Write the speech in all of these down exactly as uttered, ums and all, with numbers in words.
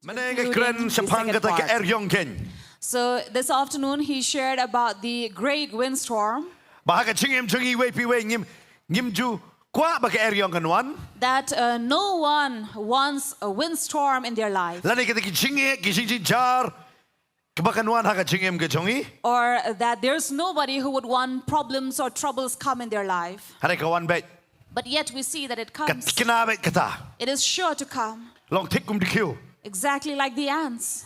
Mynne nga kren shaphang kata ka eriong khein. So this afternoon he shared about the great windstorm. Ba ha ka jingim jong ngi iwei pa iwei ngim, ngim ju kwah ba ka eriong kan wan. That uh, no one wants a windstorm in their life. Lane kata ki jingeh, ki jingjynjar, kaba kan wan ha ka jingim ka jong ngi. Or that there's nobody who would want problems or troubles come in their life. Hynrei ka wan beit. But yet we see that it comes. Ka thikna beit kata. It is sure to come. Long thik kum dkhiew. Exactly like the ants.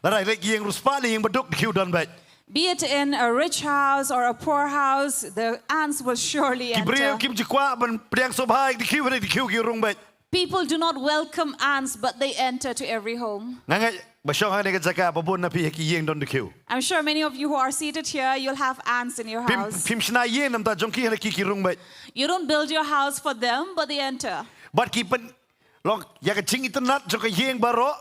Lada i leit ïing riewspah ne ïing baduk, dkhiew don beit. Be it in a rich house or a poor house, the ants will surely enter. Ki briew kim ju kwah ban pdiang sngewbha ïa ki dkhiew, hynrei dkhiew ki rung beit. People do not welcome ants, but they enter to every home. Nga ngeit ba shong hangne ha ka jaka ba bun na phi ha ki ïing don dkhiew. I'm sure many of you who are seated here, you'll have ants in your house. Phim shna ïing namar jong ki, hynrei ki ki rung beit. You don't build your house for them, but they enter. Bad ki pyn-, long ïa ka jingitynnad jong ka ïing baroh.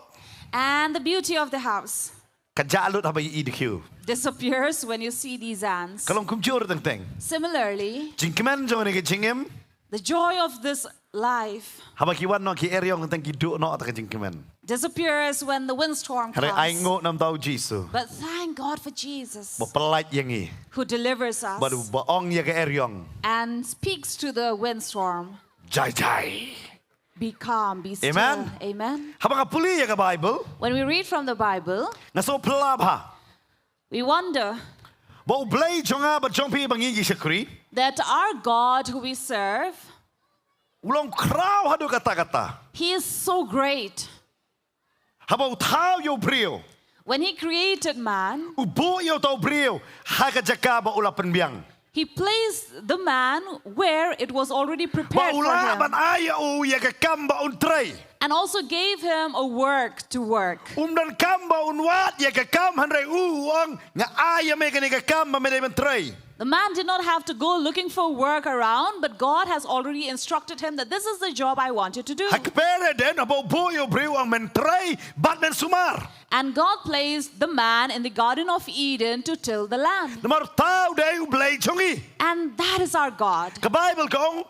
And the beauty of the house. Ka jah lut haba i dkhiew. Disappears when you see these ants. Ka long kumjuh teng teng. Similarly, jingkmen jong kane ka jingim. The joy of this life. Haba ki wan noh ki eriong teng ki duh noh kata ka jingkmen. Disappears when the windstorm comes. Hynrei ai nguh namar u Jisu. But thank God for Jesus. Ba pyllait ïa ngi. Who delivers us. Bad ba ong ïa ka eriong. And speaks to the windstorm. Jai jai. Be calm, be still. Amen. Amen. Haba nga pule ïa ka Bible. When we read from the Bible, nga sngewphylla bha. We wonder. Ba u Blei jong nga bad jong phi ba ngi ïa shakri. That our God who we serve. U long khraw haduh katta katta. He is so great. Haba u thaw ïa u briew. When he created man, u buh ïa uta u briew ha ka jaka ba u la pynbiang. He placed the man where it was already prepared for him. Ba u lah ban ai ïa u ïa ka kam ba un trei. And also gave him a work to work. Um don kam ba un wad ïa ka kam, hynrei u ong nga ai ïa me kane ka kam ba me dei ban trei. The man did not have to go looking for work around, but God has already instructed him that this is the job I want you to do. Ha kper Eden, haba u buh ïa u briew u ong men trei bad men sumar. And God placed the man in the Garden of Eden to till the land. Namar uta u dei u Blei jong ngi. And that is our God. Ka Bible ka ong,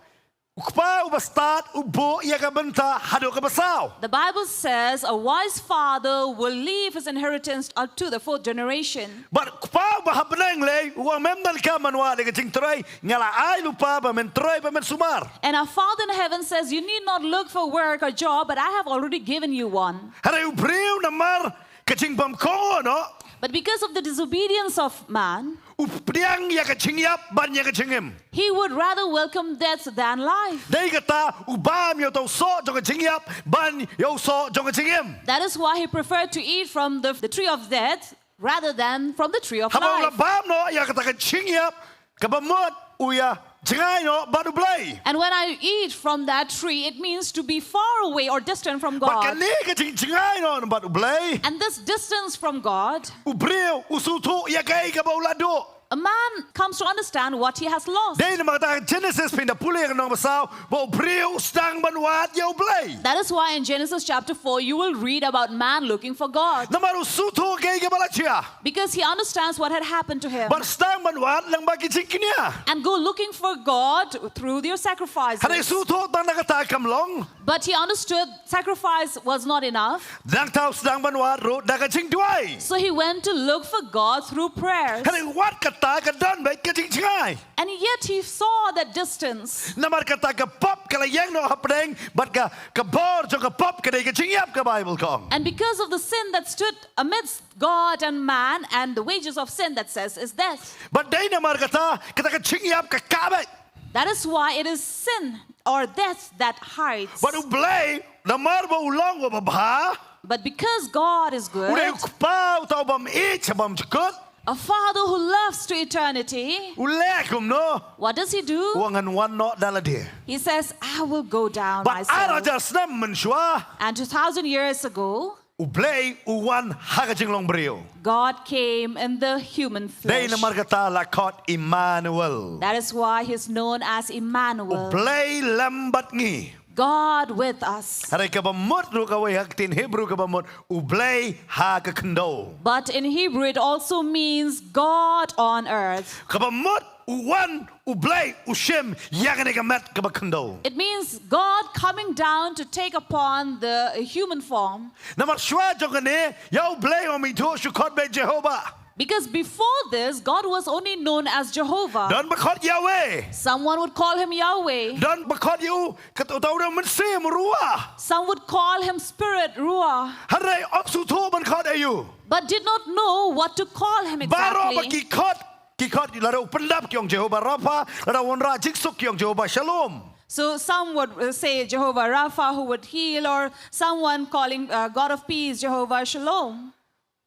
u kpa uba stad u buh ïa ka bynta haduh kaba saw. The Bible says a wise father will leave his inheritance unto the fourth generation. Bad u kpa uba ha bneng lei u ong mem don kam ban wad ïa ka jingtrei, nga la ai lypa ba men trei ba men sumar. And our Father in heaven says, you need not look for work or job, but I have already given you one. Hynrei u briew namar ka jingbymkohnguh noh. But because of the disobedience of man, u pdiang ïa ka jingïap ban ïa ka jingim. He would rather welcome death than life. Dei kata u bam ïa uta u soh jong ka jingïap ban ïa u soh jong ka jingim. That is why he preferred to eat from the, the tree of death rather than from the tree of life. Haba u la bam noh ïa kata ka jingïap, kaba mut u ïa jngai noh bad u Blei. And when I eat from that tree, it means to be far away or distant from God. Bad kane ka jingjngai noh bad u Blei. And this distance from God. U briew u sngewthuh ïa kaei kaba u la duh. A man comes to understand what he has lost. Dei namar kata ha Genesis phin da pule ka lynnong ba saw ba u briew u sdang ban wad ïa u Blei. That is why in Genesis chapter four you will read about man looking for God. Namar u sngewthuh kaei kaba la jia. Because he understands what had happened to him. Bad sdang ban wad lyngba ki jingkñia. And go looking for God through their sacrifices. Hynrei u sngewthuh tang da kata kam long. But he understood sacrifice was not enough. Dang thaw sdang ban wad ruh da ka jingduwai. So he went to look for God through prayers. Hynrei wat kata ka don beit ka jingjngai. And yet he saw that distance. Namar kata ka pop ka la ïeng noh hapdeng bad ka, ka bor jong ka pop ka dei ka jingïap, ka Bible ka ong. And because of the sin that stood amidst God and man, and the wages of sin, that says, is death. Bad dei namar kata, kata ka jingïap ka kah beit. That is why it is sin or death that hides. Bad u Blei namar ba u long uba bha. But because God is good, u dei u kpa uta u bym ïeit sha bymjukut. A father who loves to eternity. U leh kumno? What does he do? U ong ngan wan noh da lade. He says, I will go down myself. Bad ar hajar snem mynshuwa. And two thousand years ago, u Blei u wan ha ka jinglong briew. God came in the human flesh. Dei namar kata la khot Immanuel. That is why he is known as Emmanuel. U Blei lem bad ngi. God with us. Hynrei kaba mut ruh kawei ha ka ktien Hebrew kaba mut U Blei ha ka khyndew. But in Hebrew, it also means God on earth. Kaba mut u wan U Blei u shim ïa kane ka met kaba khyndew. It means God coming down to take upon the human form. Namar shuwa jong kane, ïa U Blei u ym ithuh shu khot beit Jehovah. Because before this, God was only known as Jehovah. Don ba khot Yahweh. Someone would call him Yahweh. Don ba khot ïa u, kat uta u dang mynsiem, Ruah. Some would call him Spirit, Ruah. Hynrei ym sngewthuh ban khot ïa u. But did not know what to call him exactly. Baroh ba ki khot, ki khot lada u pyndap ki ong Jehovah Rapha, lada u wanrah jingsuk ki ong Jehovah Shalom. So some would uh, say Jehovah Rapha who would heal, or someone calling uh, God of peace, Jehovah Shalom.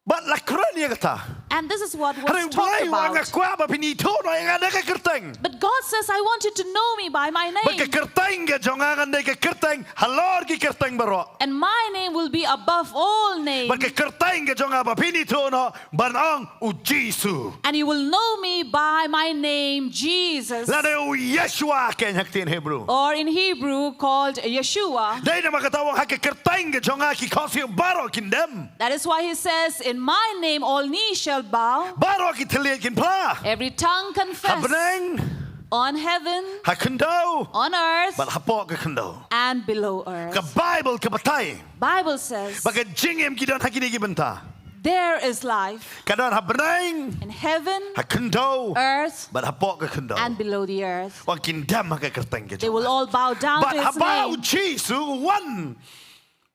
Bad la kren ïa kata. And this is what was talked about. Hynrei U Blei u ong nga kwah ba phin ithuh noh ïa nga da ka kyrteng. But God says, "I want you to know me by my name." Bad ka kyrteng ka jong nga kan dei ka kyrteng halor ki kyrteng baroh. And my name will be above all names. Bad ka kyrteng ka jong nga ba phin ithuh noh ban ong U Jisu. And you will know me by my name, Jesus. Lane U Yeshua keiñ ha ka ktien Hebrew. Or in Hebrew, called Yeshua. Dei namar kata u ong ha ka kyrteng ka jong nga ki khohsiew baroh kin dem. That is why he says, "In my name all knee shall bow." Baroh ki thylliej kin phla. Every tongue confess. Ha bneng. On heaven. Ha khyndew. On earth. Bad hapoh ka khyndew. And below earth. Ka Baibl ka batai. Bible says. Ba ka jingim ki don ha kine ki bynta. There is life. Ka don ha bneng. In heaven. Ha khyndew. Earth. Bad hapoh ka khyndew. And below the earth. Ba kin dem ha ka kyrteng ka jong nga. They will all bow down to his name. Bad haba U Jisu u wan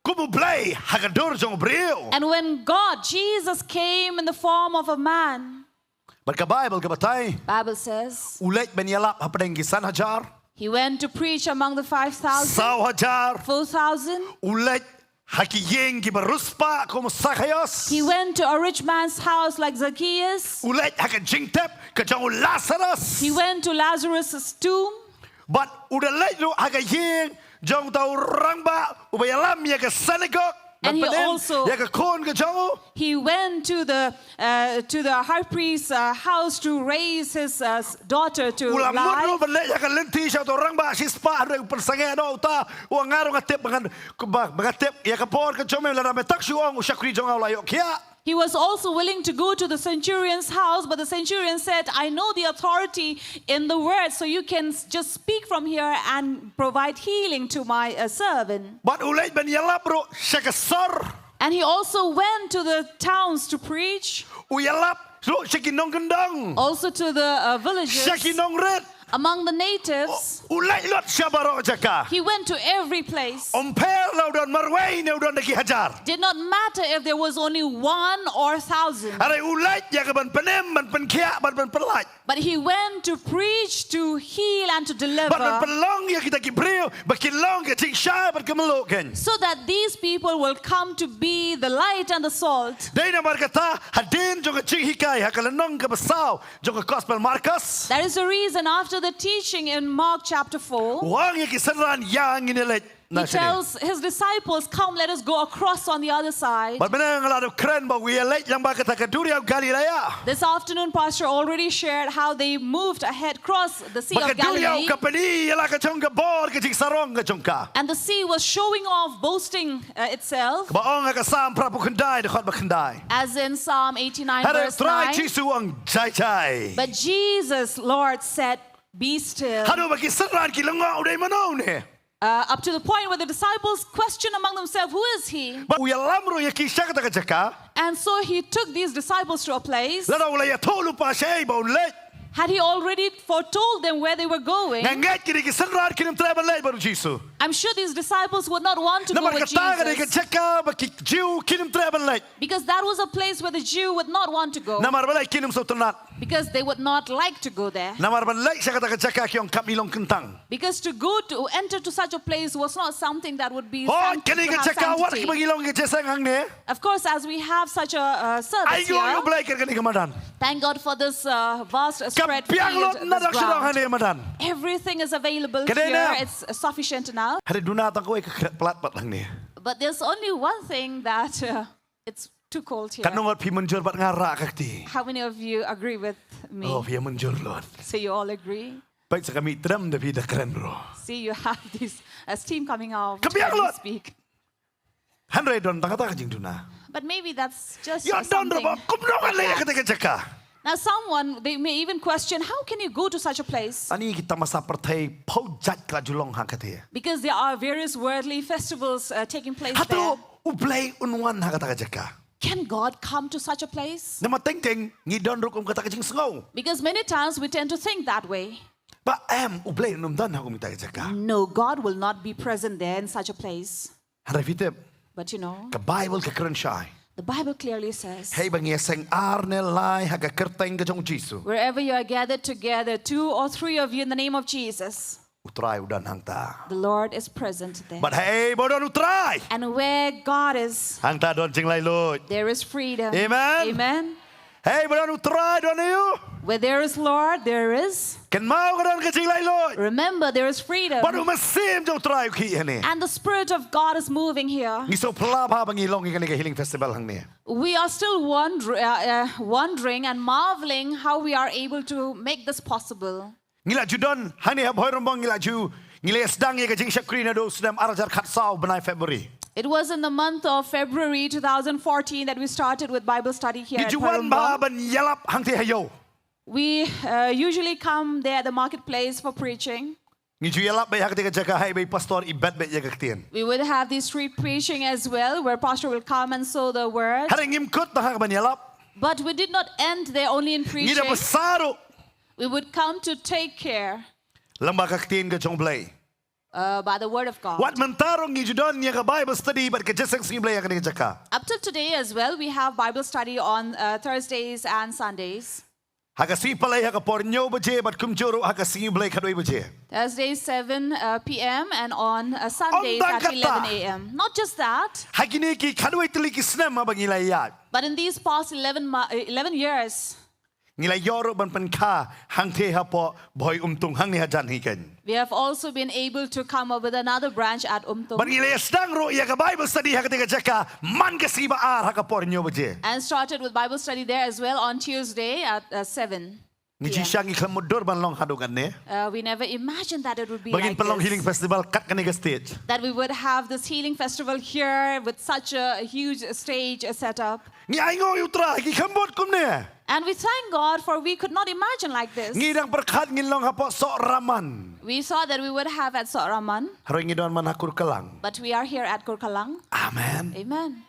kum U Blei ha ka dur jong u briew. And when God, Jesus came in the form of a man, bad ka Baibl ka batai. Bible says, u leit ban ïalap hapdeng ki san hajar. He went to preach among the five thousand. Saw hajar. Four thousand. U leit ha ki ïing kiba riewspah kum u Sakhaios. He went to a rich man's house like Zacchaeus. U leit ha ka jingtep ka jong u Lazarus. He went to Lazarus' tomb. Bad u da leit ruh ha ka ïing jong uta u rangbah uba ïalam ïa ka synagog. And he also, ïa ka khun ka jong u. He went to the uh, to the high priest's uh, house to raise his uh, s- daughter to life. U la mut ruh ban leit ha ka lynti sha uta u rangbah shispah, hynrei u pynsangeh noh uta, u ong nga ruh nga tip ba ngan, ba, ba nga tip ïa ka por ka jong me, lada me tak shu ong u shakri jong nga u la ïoh khiah. He was also willing to go to the centurion's house, but the centurion said, "I know the authority in the word, so you can s- just speak from here and provide healing to my uh, servant." Bad u leit ban ïalap ruh sha ka sor. And he also went to the towns to preach. U ïalap ruh sha ki nongkyndong. Also to the uh, villages. Sha ki nongrit. Among the natives. U leit lut sha baroh jaka. He went to every place. Ym pher la u don marwei ne u don da ki hajar. Did not matter if there was only one or thousand. Hynrei u leit ïa ka ban pynim, ban pynkhiah, ban, ban pynlait. But he went to preach, to heal, and to deliver. Bad ban pynlong ïa kita ki briew ba kin long ka jingshai bad ka mluh keiñ. So that these people will come to be the light and the salt. Dei namar kata hadien jong ka jinghikai ha ka lynnong kaba saw jong ka Gospel Markos. That is the reason after the teaching in Mark chapter four, u ong ïa ki synran, ïa ngin ïaleit na shane. He tells his disciples, "Come, let us go across on the other side." Bad mynne nga la dep kren ba u ïaleit lang bad kata ka duriaw Galilea. This afternoon, Pastor already shared how they moved ahead, crossed the Sea of Galilee. Bad ka duriaw ka pyni ïa la ka jong ka bor ka jingsarong ka jong ka. And the sea was showing off, boasting uh, itself. Kaba ong ha ka Salm phra phew khyndai, dkhot ba khyndai. As in Psalm eighty-nine, verse nine. Hynrei u Trai Jisu u ong, "Jai jai." But Jesus, Lord, said, "Be still." Haduh ba ki synran ki lyngngoh u dei mano une. Uh, up to the point where the disciples question among themselves, "Who is he?" Bad u ïalam ruh ïa ki sha kata ka jaka. And so he took these disciples to a place. Lada u la ïathuh lypa shaei ba un leit. Had he already foretold them where they were going, nga ngeit kine ki synran kin ym treh ban leit bad u Jisu. I'm sure these disciples would not want to go with Jesus. Namar kata ka dei ka jaka ba ki Jiw kin ym treh ban leit. Because that was a place where the Jew would not want to go. Namar ba leit kin ym sngewtynnat. Because they would not like to go there. Namar ban leit sha kata ka jaka ki ong kam i long kyntang. Because to go to enter to such a place was not something that would be something to have sanctity. Hooid, kane ka jaka wat kiba ngi long ka jingïaseng hangne. Of course, as we have such a uh, service here, aïu ïa U Blei kat kane ka madan. Thank God for this uh, vast spread field, this ground. Ka biang lut na dang sha dong hangne madan. Everything is available here. Ka dei na. It's sufficient enough. Hynrei duna tang kawei ka khreh palat pat hangne. But there's only one thing that uh, it's too cold here. Katno ngut phi mynjur bad nga rah ka kti? How many of you agree with me? Oh, phi ïa mynjur lut. So you all agree? Peit sa ka mih trem da phi da kren ruh. See, you have this uh, steam coming out. Ka biang lut. Speak. Hynrei don tang kata ka jingduna. But maybe that's just uh, something. Kum nong leh ha kata ka jaka. Now, someone, they may even question, how can you go to such a place? Ani ki tamasa pyrthei phew jait ka la ju long ha kata. Because there are various worldly festivals uh, taking place there. Hato U Blei un wan ha kata ka jaka? Can God come to such a place? Namar teng teng ngi don ruh kum kata ka jingsngew. Because many times we tend to think that way. Ba em U Blei un ym don ha kum kata ka jaka. No, God will not be present there in such a place. Hynrei phi tip. But you know, ka Bible ka kren shai. The Bible clearly says, hei ba ngi ïaseng ar ne lai ha ka kyrteng ka jong U Jisu. Wherever you are gathered together, two or three of you in the name of Jesus, U Trai u don hangta. The Lord is present there. Bad hei ba don U Trai, and where God is, hangta don jinglait luid. There is freedom. Amen. Amen. Hei ba don U Trai don ïa u. Where there is Lord, there is. Kynmaw ka don ka jinglait luid. Remember, there is freedom. Bad U Mynsiem jong U Trai u khih hangne. And the Spirit of God is moving here. Ngi sngewphylla bha ba ngi long ïa kane ka healing festival hangne. We are still wonder, uh, uh, wondering and marveling how we are able to make this possible. Ngi la ju don hangne ha Bhoirymbong, ngi la ju, ngi la sdang ïa ka jingshakri naduh u snem ar hajar khatsaw bnai February. It was in the month of February two thousand fourteen that we started with Bible study here at Bhoirymbong. Ngi ju wan bha ban ïalap hangta ha ïew. We uh, usually come there at the marketplace for preaching. Ngi ju ïalap beit ha kata ka jaka hei ba i pastor i bet beit ïa ka ktien. We would have the street preaching as well, where pastor will come and sow the word. Hynrei ngim kut tang ha kaba ïalap. But we did not end there only in preaching. Ngi da bsa ruh. We would come to take care. Lyngba ka ktien ka jong U Blei. Uh, by the word of God. Wat mynta ruh ngi ju don ïa ka Bible study bad ka jingïaseng sngi Blei ha kane ka jaka. Up till today as well, we have Bible study on uh, Thursdays and Sundays. Ha ka sngi Palei ha ka por hynñiew baje bad kumjuh ruh ha ka sngi Blei khatwei baje. Thursday seven uh, p.m. and on uh, Sundays at eleven a.m. Not just that. Ha kine ki khatwei tylli ki snem ba ngi la ïaid. But in these past eleven, mo- uh, eleven years, ngi la ïoh ruh ban pynkha hangta hapoh Bhoi Umtung hangne hajan hi kein. We have also been able to come up with another branch at Umtung. Bad ngi la ïa sdang ruh ïa ka Bible study ha kata ka jaka man ka sngi ba ar ha ka por hynñiew baje. And started with Bible study there as well on Tuesday at uh, seven. Ngi jingshisha ngi khlem mutdur ban long haduh katne. Uh, we never imagined that it would be like this. Ba ngin pynlong healing festival kat kane ka stage. That we would have this healing festival here with such a huge stage uh, set up. Ngi ainguh ïa U Trai, ngi khlem bud kumne. And we thank God for we could not imagine like this. Ngi dang pyrkhat ngin long hapoh Sohraman. We thought that we would have at Sohraman. Hynrei ngi don man ha Kurkalang. But we are here at Kurkalang. Amen. Amen.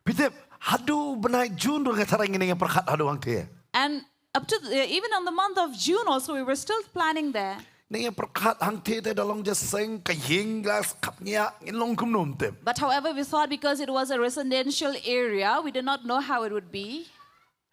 Phi tip, haduh bnai June ruh nga tharai ngi nang ïa pyrkhat haduh hangta. And up to the, even on the month of June also, we were still planning there. Nang ïa pyrkhat hangta te da long jingïaseng ka ïing la khapngiah ngin long kumno ym tip. But however, we thought because it was a residential area, we did not know how it would be.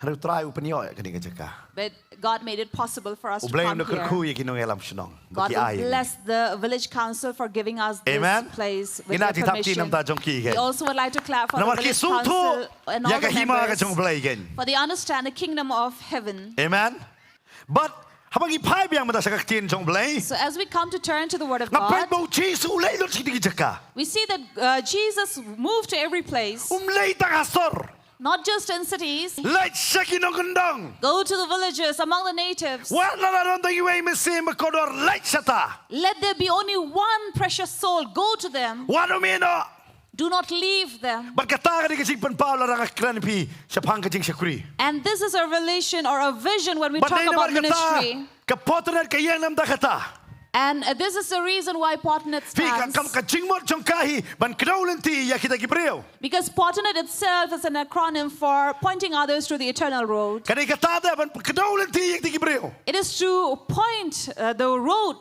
Hynrei U Trai u pynïoh ïa kane ka jaka. But God made it possible for us to come here. U Blei un da kyrkhu ïa ki nongïalam shnong. God will bless the village council for giving us this place with their permission. Amen. Ngin ai jingtip namar jong ki kein. We also would like to clap for the village council and all the members. Namar ki sngewthuh ïa ka hima ka jong U Blei kein. For they understand the kingdom of heaven. Amen. Bad haba ngi phai biang mynta sha ka ktien jong U Blei. So as we come to turn to the word of God, nga peit ba U Jisu u leit lut sha kine ki jaka. We see that uh, Jesus moved to every place. Um leit tang ha sor. Not just in cities. Leit sha ki nongkyndong. Go to the villages, among the natives. Wat la don tang iwei i mynsiem bakordor, leit shata. Let there be only one precious soul. Go to them. Wat ym ïehnoh. Do not leave them. Bad kata ka dei ka jingpynpaw lada nga kren ïa phi shaphang ka jingshakri. And this is a revelation or a vision when we talk about ministry. Bad dei namar kata ka Portnet ka ïeng na bynta kata. And uh, this is the reason why Portnet stands. Phi, ka, ka, ka jingmut jong ka hi ban kdew lynti ïa kita ki briew. Because Portnet itself is an acronym for pointing others to the eternal road. Ka dei kata te ban kdew lynti ïa kita ki briew. It is to point uh, the road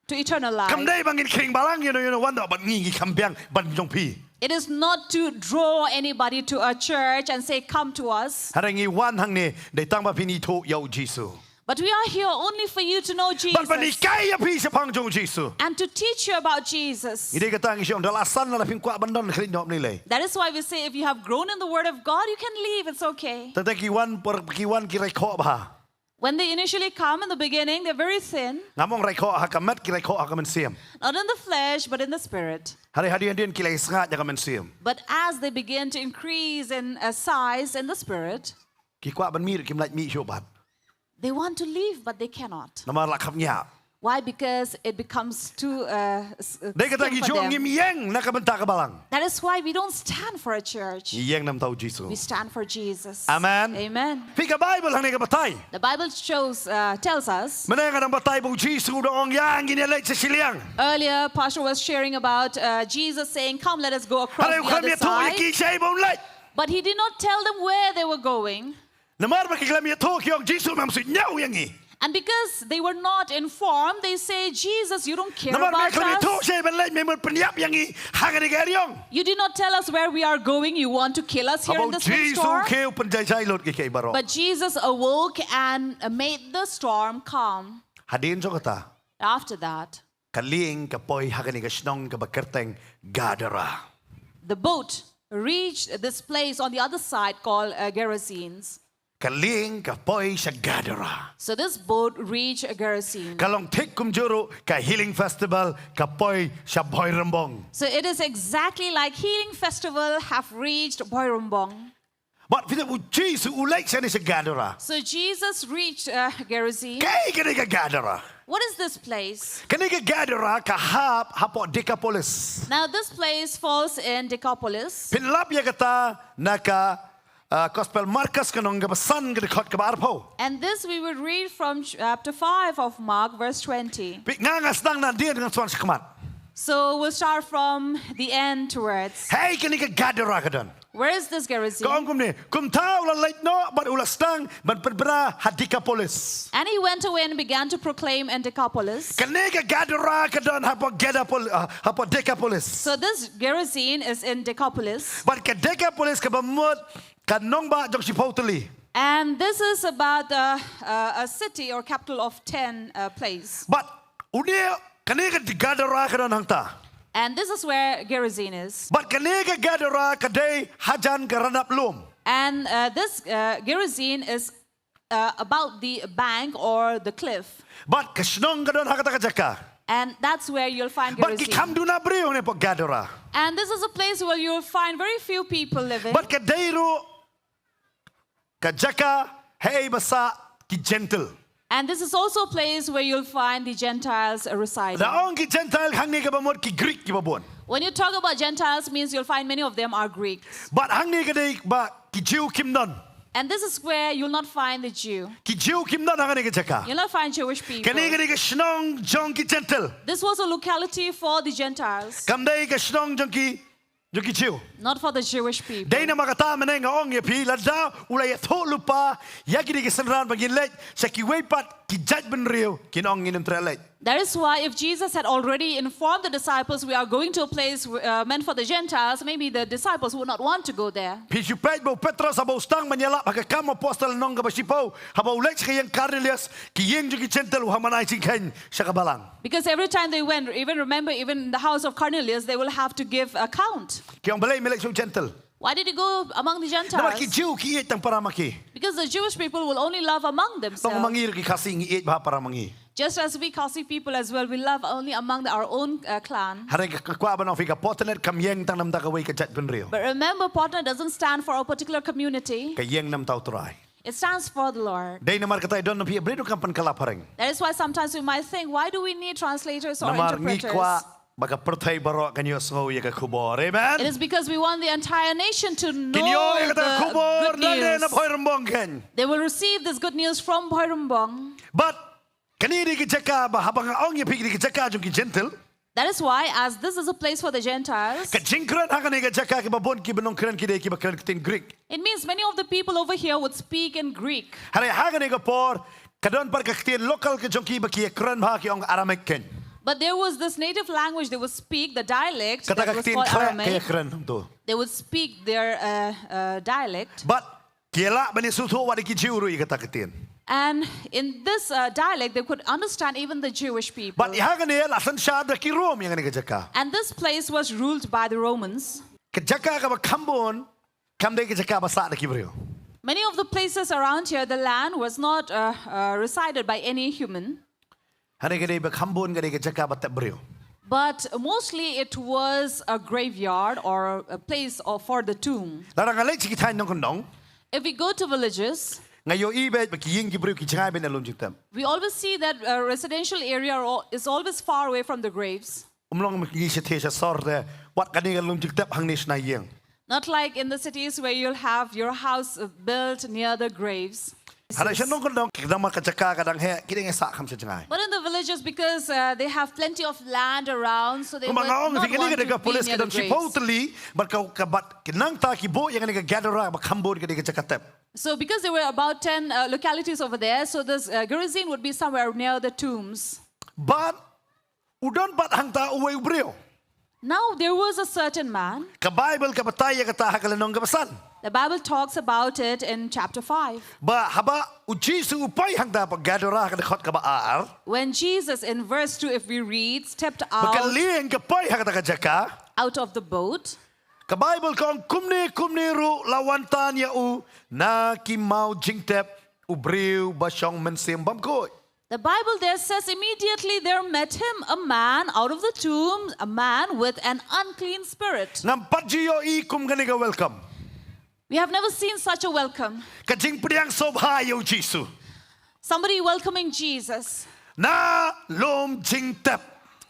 to eternal life. Kam dei ba ngin khring balang ïano ïano wan da bad ngi, ngi kham biang ban jong phi. It is not to draw anybody to a church and say, come to us. Hynrei ngi wan hangne dei tang ba phin ithuh ïa U Jisu. But we are here only for you to know Jesus. Bad ban hikai ïa phi shaphang jong U Jisu. And to teach you about Jesus. Ngi dei kata ngi shong da la san la phim kwah ban don khlieh noh ym lei lei. That is why we say if you have grown in the word of God, you can leave, it's okay. Tang te ki wan por ki wan ki rai khoh bha. When they initially come in the beginning, they're very thin. Ngam ong rai khoh ha ka met, ki rai khoh ha ka mynsiem. Not in the flesh, but in the spirit. Hynrei hadien hadien ki la ïa sngewthuh ïa ka mynsiem. But as they begin to increase in uh, size in the spirit, ki kwah ban mih ruh kim lah mih shuh pat. They want to leave, but they cannot. Namar la khapngiah. Why? Because it becomes too uh, s- uh, Dei kata stiff ki for ju them. Ngim ïeng na ka bynta ka balang. That is why we don't stand for a church. Ngi ïeng namar u Jisu. We stand for Jesus. Amen. Amen. Phi ka Bible hangne ka batai. The Bible shows, uh, tells us. Mynne nga dang batai ba u Jisu u da ong ïa ngi ngin ïa leit sha shiliang. Earlier, Pastor was sharing about uh, Jesus saying, "Come, let us go across the other side." Hynrei u khlem ïathuh ïa ki shaei ba un leit. But he did not tell them where they were going. Namar ba ki khlem ïathuh ki ong Jisu mem suidñiew ïa ngi. And because they were not informed, they say, "Jesus, you don't care about us. Namar ba khlem ïathuh shaei ban leit, mem pynïap ïa ngi ha kane ka eriong." You did not tell us where we are going. You want to kill us here in this next door. Haba u Jisu u khie u pynjai jai lut ki kiei baroh. But Jesus awoke and uh, made the storm calm. Hadien jong kata. After that, ka lieng ka poi ha kane ka shnong kaba kyrteng Gadara. The boat reached this place on the other side called uh, Gerasenes. Ka lieng ka poi sha Gadara. So this boat reached Gerasenes. Ka long thik kumjuh ruh ka Healing Festival ka poi sha Bhoirymbong. So it is exactly like Healing Festival have reached Bhoirymbong. Bad phi tip u Jisu u leit shane sha Gadara. So Jesus reached uh, Gerasene. Kaei kane ka Gadara? What is this place? Kane ka Gadara ka hap hapoh Decapolis. Now this place falls in Decapolis. Phin lap ïa kata na ka uh, Gospel Markus ka lynnong kaba san ka dkhot kaba arphew. And this we will read from chapter five of Mark, verse twenty. Phi, nga nga sdang nadien ngan swan shakmat. So we'll start from the end towards. Hei, kane ka Gadara ka don. Where is this Gerasene? Ka ong kumne, kumta u la leit noh bad u la sdang ban pynbna ha Decapolis. And he went away and began to proclaim in Decapolis. Kane ka Gadara ka don hapoh Gedapol-, uh, hapoh Decapolis. So this Gerasene is in Decapolis. Bad ka Decapolis kaba mut ka nongbah jong shiphew tylli. And this is about uh, uh, a city or capital of ten uh, place. Bad une, kane ka Gadara ka don hangta. And this is where Gerasene is. Bad kane ka Gadara ka dei hajan ka ranab lum. And uh, this uh, Gerasene is uh, about the bank or the cliff. Bad ka shnong ka don ha kata ka jaka. And that's where you'll find Gerasene. Bad ki kham duna briew hangne hapoh Gadara. And this is a place where you'll find very few people living. Bad ka dei ruh ka jaka haei ba sah ki Jentil. And this is also a place where you'll find the Gentiles uh, residing. Da ong ki Jentil hangne kaba mut ki Greek kiba bun. When you talk about Gentiles, means you'll find many of them are Greeks. Bad hangne ka dei ba ki Jiw kim don. And this is where you'll not find the Jew. Ki Jiw kim don ha kane ka jaka. You'll not find Jewish people. Kane ka dei ka shnong jong ki Jentil. This was a locality for the Gentiles. Kam dei ka shnong jong ki, jong ki Jiw. Not for the Jewish people. Dei namar kata mynne nga ong ïa phi, lada u la ïathuh lypa ïa kine ki synran ba ngin leit sha kiwei pat ki jaitbynriew, kin ong ngim treh leit. That is why if Jesus had already informed the disciples, "We are going to a place uh, meant for the Gentiles," maybe the disciples would not want to go there. Phi ju peit ba u Petros haba u sdang ban ïalap ha ka Kam Apostol lynnong kaba shiphew, haba u leit sha ka ïing Cornelius, ki ïing jong ki Jentil u hap ban ai jingkheiñ sha ka balang. Because every time they went, even remember, even in the house of Cornelius, they will have to give account. Ki ong balei me leit sha u Jentil? Why did he go among the Gentiles? Namar ki Jiw ki ïeit tang para ma ki. Because the Jewish people will only love among themselves. Tang ma ngi ruh ki Khasi ngi ïeit bha para ma ngi. Just as we Khasi people as well, we love only among the, our own uh, clan. Hynrei nga kwah ban ong ïa phi, ka Potnet kam ïeng tang namar kawei ka jaitbynriew. But remember, Potnet doesn't stand for a particular community. Ka ïeng namar u Trai. It stands for the Lord. Dei namar kata i don na phi briew kam pynkylla phareng. That is why sometimes we might think, "Why do we need translators or interpreters?" Namar ngi kwah ba ka pyrthei baroh kan ïohsngew ïa ka khubor. Amen. It is because we want the entire nation to know the good news. Kin ïoh ïa kata ka khubor na ne na Bhoirymbong kan. They will receive this good news from Bhoirymbong. Bad kane dei ka jaka ba haba nga ong ïa phi ka dei ka jaka jong ki Jentil. That is why, as this is a place for the Gentiles, ka jingkren ha kane ka jaka kiba bun kiba nongkren ki dei kiba kren ktien Greek. It means many of the people over here would speak in Greek. Hynrei ha kane ka por ka don pat ka ktien local ka jong ki ba ki ïakren bha, ki ong Aramaic kan. But there was this native language they would speak, the dialect that was called Aramaic. Kata ka ktien khleh ka ïakren hangto. They would speak their uh, uh, dialect. Bad ki lah ban ïasngewthuh wat ïa ki Jiw ruh ïa kata ka ktien. And in this uh, dialect, they could understand even the Jewish people. Bad ïa kane la synshar da ki Rom ïa kane ka jaka. And this place was ruled by the Romans. Ka jaka kaba kham bun kam dei ka jaka ba sah da ki briew. Many of the places around here, the land was not uh, uh, resided by any human. Hynrei ka dei ba kham bun ka dei ka jaka ba tep briew. But mostly it was a graveyard or a place of, for the tomb. Lada nga leit sha ki thaiñ nongkyndong. If we go to villages, Nga ïohi beit ba ki ïing ki briew ki jngai beit na lum jingtep. We always see that uh, residential area are al- is always far away from the graves. Um long ki sha thie sha sor te, wat kane ka lum jingtep hangne shna ïing. Not like in the cities where you'll have your house uh, built near the graves. Hynrei sha nongkyndong, namar ka jaka ka dang heh, ki dang ïa sah kham sha jngai. But in the villages, because uh, they have plenty of land around, so they Kumba were nga ong, not phi kane ka wanting dei ka to be police near ka the dang shiphew graves. Tylli, bad ka, ka bad ki nangta ki buh ïa kane ka Gadara ba kham bun ka dei ka jaka tep. So because there were about ten uh, localities over there, so this uh, Gerizim would be somewhere near the tombs. Bad u don pat hangta uwei u briew. Now there was a certain man. Ka Baibl ka batai ïa kata ha ka lynnong kaba san. The Bible talks about it in chapter five. Ba haba u Jisu u poi hangta ha Gadara ha ka dkhot kaba ar. When Jesus in verse two, if we read, stepped Ba ka out, lieng ka poi ha kata ka jaka. Out of the boat. Ka Baibl ka ong kumne kumne ruh la wan tan ïa u na ki maw jingtep u briew ba shong mynsiem bymkhuid. The Bible there says immediately there met him a man out of the tomb, a man with an unclean spirit. Ngam pat ju ïohi kum kane ka welcome. We have never seen such a welcome. Ka jingpdiang sngewbha ïa u Jisu. Somebody welcoming Jesus. Na lum jingtep.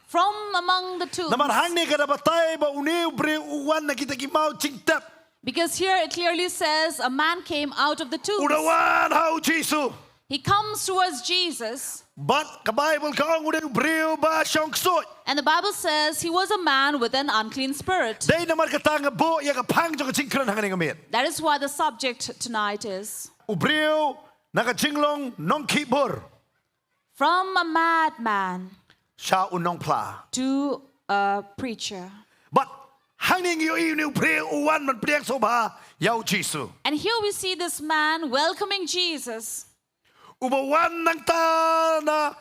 From among the tombs. Namar hangne ka da batai ba une u briew u wan na kita ki maw jingtep. Because here it clearly says a man came out of the tombs. U da wan ha u Jisu. He comes towards Jesus. Bad ka Baibl ka ong u dei u briew ba shong ksuid. And the Bible says he was a man with an unclean spirit. Dei namar kata nga buh ïa ka phang jong ka jingkren hangne nga mut. That is why the subject tonight is. U briew na ka jinglong nongkhih bor. From a madman. Sha u nongphla. To a preacher. Bad hangne ngi ïohi une u briew u wan ban pdiang sngewbha ïa u Jisu. And here we see this man welcoming Jesus. Uba wan nangta na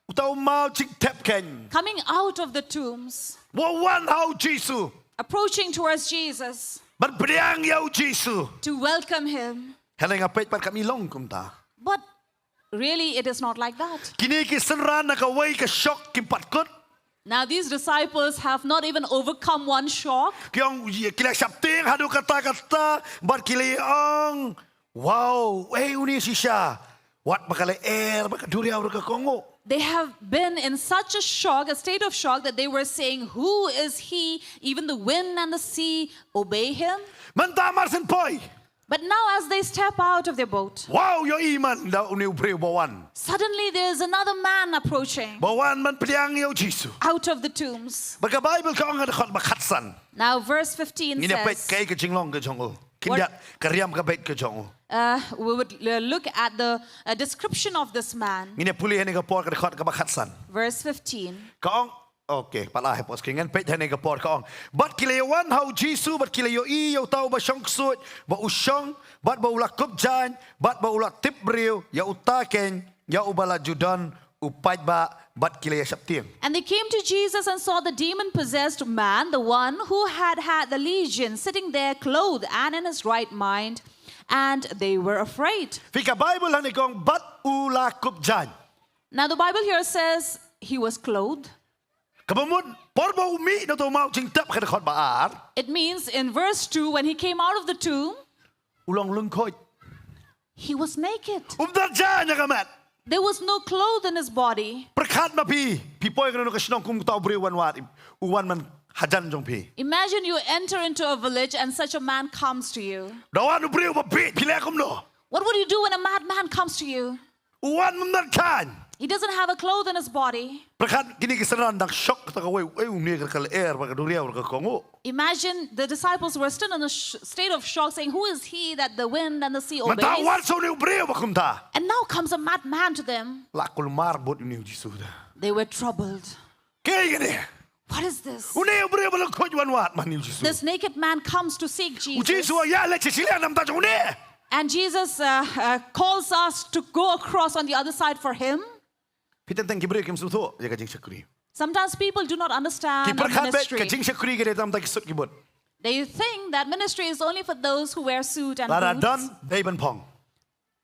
uta u maw jingtep keiñ. Coming out of the tombs. Uba wan ha u Jisu. Approaching towards Jesus. Ban pdiang ïa u Jisu. To welcome him. Hynrei nga peit pat kam long kumta. But really, it is not like that. Kine ki synran na kawei ka shok kim pat kut. Now these disciples have not even overcome one shock. Ki ong ki la shaptieng haduh katta katta, bad ki la ong, wow, ei une shisha. Wat ba ka lyer bad ka duriaw ruh ka kohnguh. They have been in such a shock, a state of shock, that they were saying, "Who is he? Even the wind and the sea obey him." Mynta mar syn poi. But now as they step out of their boat, wow, ïohi man da une u briew ba wan. Suddenly there is another man approaching. Ba wan ban pdiang ïa u Jisu. Out of the tombs. Bad ka Baibl ka ong ha dkhot ba khatsan. Now verse fifteen says. Ngin ïa peit kaei ka jinglong ka jong u. Khyndiat ka riam ka beit ka jong u. Uh, we would uh, look at the uh, description of this man. Ngin ïa pule hangne ka por ka dkhot kaba khatsan. Verse fifteen. Ka ong, okay, pat la hapus ki, ngan peit hangne ka por ka ong. Bad ki la ïa wan ha u Jisu, bad ki la ïohi ïa uta uba shong ksuid, ba u shong, bad ba u la kup jaiñ, bad ba u la tip briew ïa uta keiñ, ïa uba la ju don u paidbah, bad ki la ïa shaptieng. And they came to Jesus and saw the demon possessed man, the one who had had the legion, sitting there clothed and in his right mind, and they were afraid. Phi, ka Baibl hangne ka ong bad u la kup jaiñ. Now the Bible here says he was clothed. Kaba mut por ba u mih na uta u maw jingtep ha ka dkhot ba ar. It means in verse two, when he came out of the tomb, u long lyngkhuid. He was naked. Um don jaiñ ha ka met. There was no cloth in his body. Pyrkhat ma phi, phi poi ha kano kano ka shnong kum uta u briew u wan wad, u wan man hajan jong phi. Imagine you enter into a village and such a man comes to you. Da wan u briew ba bieit, phi leh kumno? What would you do when a madman comes to you? U wan um don jaiñ. He doesn't have a cloth in his body. Pyrkhat kine ki synran dang shok ta kawei, ei une ka lyer bad ka duriaw ruh ka kohnguh. Imagine the disciples were still in a sh- state of shock, saying, "Who is he that the wind and the sea obeys?" Mynta wan sa une u briew ba kumta. And now comes a madman to them. La kulmar bad une u Jisu da. They were troubled. Kaei kane? What is this? Une u briew ba lyngkhuid u wan wad man ïa u Jisu. This naked man comes to seek Jesus. U Jisu u ïaleit sha shiliang namar jong une. And Jesus uh, uh, calls us to go across on the other side for him. Phi teng teng ki briew kim sngewthuh ïa ka jingshakri. Sometimes people do not understand our ministry. Ki pyrkhat beit ka jingshakri ka dei tang ïa ki suit ki boot. They think that ministry is only for those who wear suit and boots. Lada don, dei ban phong.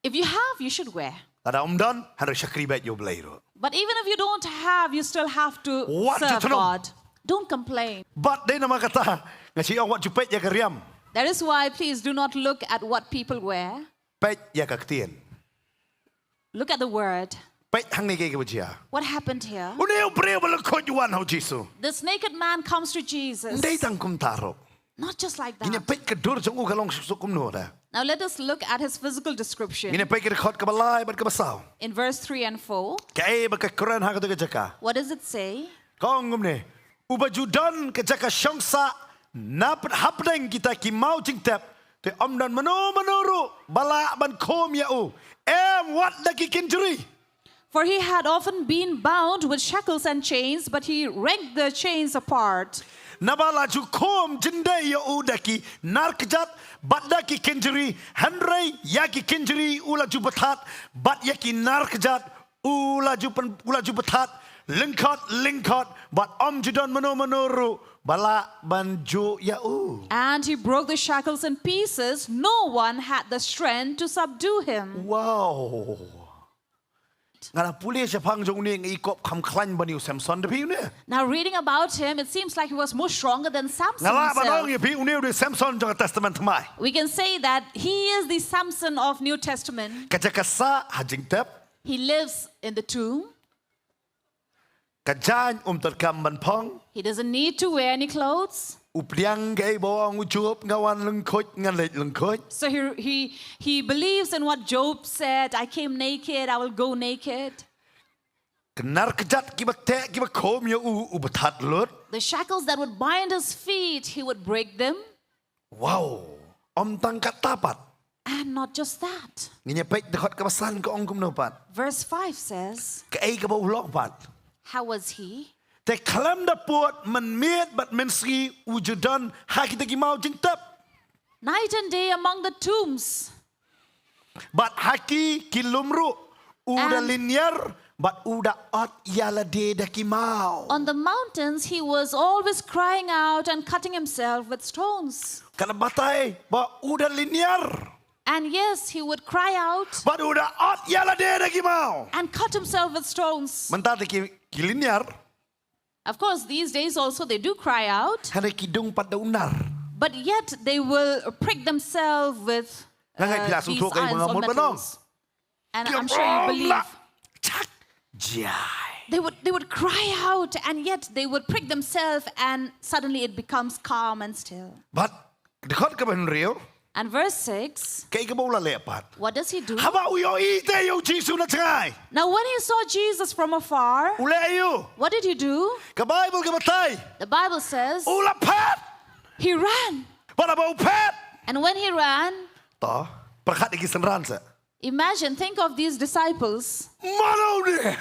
If you have, you should wear. Lada um don, hynrei shakri beit ïa U Blei ruh. But even if you don't have, you still have to serve God. Wat ju thnum. Don't complain. Bad dei namar kata nga shu ong wat ju peit ïa ka riam. That is why please do not look at what people wear. Peit ïa ka ktien. Look at the word. Peit hangne kaei kaba jia. What happened here? Une u briew ba lyngkhuit u wan ha u Jisu. This naked man comes to Jesus. Ym dei tang kumta ruh. Not just like Ngin ïa that. peit ka dur jong u ka long suk suk kumno da. Now let us look at his physical description. Ngin ïa peit ka dkhot kaba lai bad kaba saw. In verse three and four, Kaei ba ka kren ha kata ka jaka. What does it say? Ka ong kumne, uba ju don ka jaka shong sah na pd- hapdeng kita ki maw jingtep, te ym don mano mano ruh ba lah ban khum ïa u, em wat da ki kynjri. For he had often been bound with shackles and chains, but he raked the chains apart. Naba la ju khum jyndei ïa u da ki nar kjat bad da ki kynjri, hynrei ïa ki kynjri u la ju bthat, bad ïa ki nar kjat u la ju pyn- u la ju bthat lyngkot lyngkot, bad ym ju don mano mano ruh ba lah ban juh ïa u. And he broke the shackles in pieces. No one had the strength to subdue him. Wow. Nga la pule shaphang jong une, nga i kop kham khlaiñ ban ïa u Samson da phi une. Now, reading about him, it seems like he was more stronger than Samson Nga lah ban ong himself. ïa phi une u dei Samson jong ka Testament Thymmai. We can say that he is the Samson of New Testament. Ka jaka sah ha jingtep. He lives in the tomb. Ka jaiñ um donkam ban phong. He doesn't need to wear any clothes. U pdiang kaei ba ong u Job, nga wan lyngkhuit, nga leit lyngkhuit. So he, he, he believes in what Job said, "I came naked, I will go naked." Ki nar kjat kiba teh, kiba khum ïa u, u bthat lut. The shackles that would bind his feet, he would break them. Wow. Ym tang katta pat. And not just that. Ngin ïa peit dkhot kaba san ka ong kumno pat. Verse five says, Kaei kaba u long pat. How was he? Te khlem da pud mynmiet bad mynsngi u ju don ha kita ki maw jingtep. Night and day among the tombs. Bad ha ki ki lum ruh u da And lynñiar bad u da ot ïalade da ki maw. On the mountains, he was always crying out and cutting himself with stones. Ka la batai ba u da lynñiar And yes, he would cry out bad u da ot ïalade da ki maw. and cut himself with stones. Mynta te ki, ki lynñiar. Of course, these days also they do cry out, Hynrei ki dung pat da u nar. but yet they will prick themselves with Nga ngai uh, phi la sngewthuh these kaei ba irons nga or mut ban ong. metals. And I'm sure you Ong la believe chak jai. they would they would cry out, and yet they would prick themselves, and suddenly it becomes calm and still. Bad dkhot kaba hynriew. And verse six, Kaei kaba u la leh pat. What does he do? Haba u ïohi te ïa u Jisu na jngai. Now, when he saw Jesus from afar, U leh aïu. What did he do? Ka Baibl ka batai. The Bible says U la phet. He ran. Bad haba u phet. And when he ran, To, pyrkhat ïa ki synran seh. Imagine, think of these disciples. Mano ne.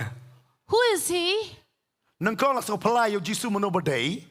Who is he? Nyngkong la sngewphylla ïa u Jisu mano ba dei.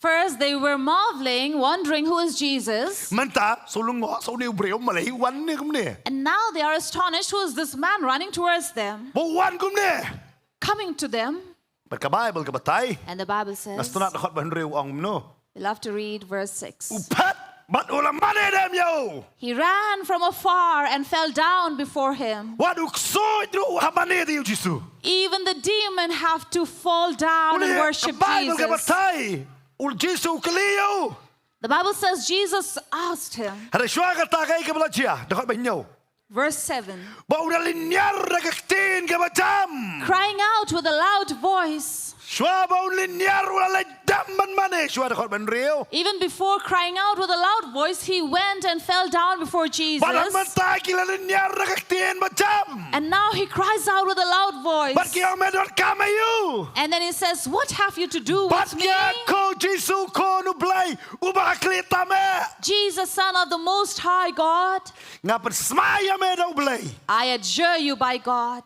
First, they were marveling, wondering who is Jesus. Mynta, shu lyngngoh, shu ne u briew, balei u wan ne kumne. And now they are astonished, who is this man running towards them, Ba u wan kumne. Coming to them? Bad ka Baibl ka batai. And the Bible says, Nga sngewtynnat dkhot ba hynriew u ong kumno. We'll have to read verse six. U phet, bad u la mane dem ïa u. He ran from afar and fell down before him. Wat u ksuid ruh u hap mane ïa u Jisu. Even the demon have to fall down and Une, worship ka Baibl ka Jesus. batai. U Jisu u kylli ïa u. The Bible says Jesus asked him, Hynrei shuwa kata kaei kaba la jia, dkhot ba hynñiew. Verse seven, Ba u da lynñiar da ka ktien kaba jam. Crying out with a loud voice. Shuwa ba u lynñiar u la leit dam ban mane, shuwa dkhot ba hynriew. Even before crying out with a loud voice, he went and fell down before Jesus. Bad mynta ki la lynñiar da ka ktien ba jam. And now he cries out with a loud voice. Bad ki ong, me donkam ïa u. And then he says, "What have you to do Bad with me?" ki ong, ko Jisu, ko u Blei uba ha khlieh tam eh. Jesus, Son of the Most High God, Nga pynsmai ïa me da u Blei. I adjure you by God,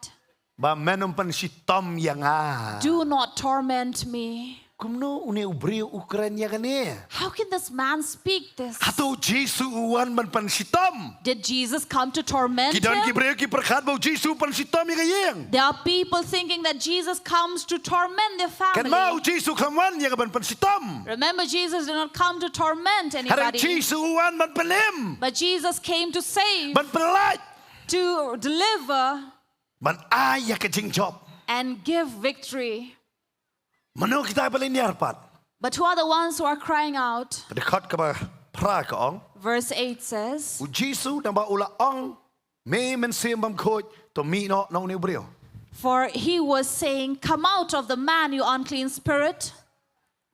Ba men ym pynshitom ïa nga. Do not torment me. Kumno une u briew u kren ïa kane? How can this man speak this? Hato u Jisu u wan ban pynshitom? Did Jesus come to torment Ki don ki him? briew ki pyrkhat ba u Jisu u pynshitom ïa ka ïing. There are people thinking that Jesus comes to torment their family. Kynmaw, u Jisu kam wan ïa ka ban pynshitom. Remember, Jesus did not come to torment Hynrei u anybody, Jisu u wan ban pynim, but Jesus came to save, ban pyllait, to deliver, ban ai ïa ka jingjop. and give victory. Mano kita ba lynñiar pat? But who are the ones who are crying out? Dkhot kaba phra ka ong, Verse eight says, u Jisu naba u la ong, me mynsiem bymkhuid, To mih noh na une u briew. For he was saying, "Come out of the man, you unclean spirit."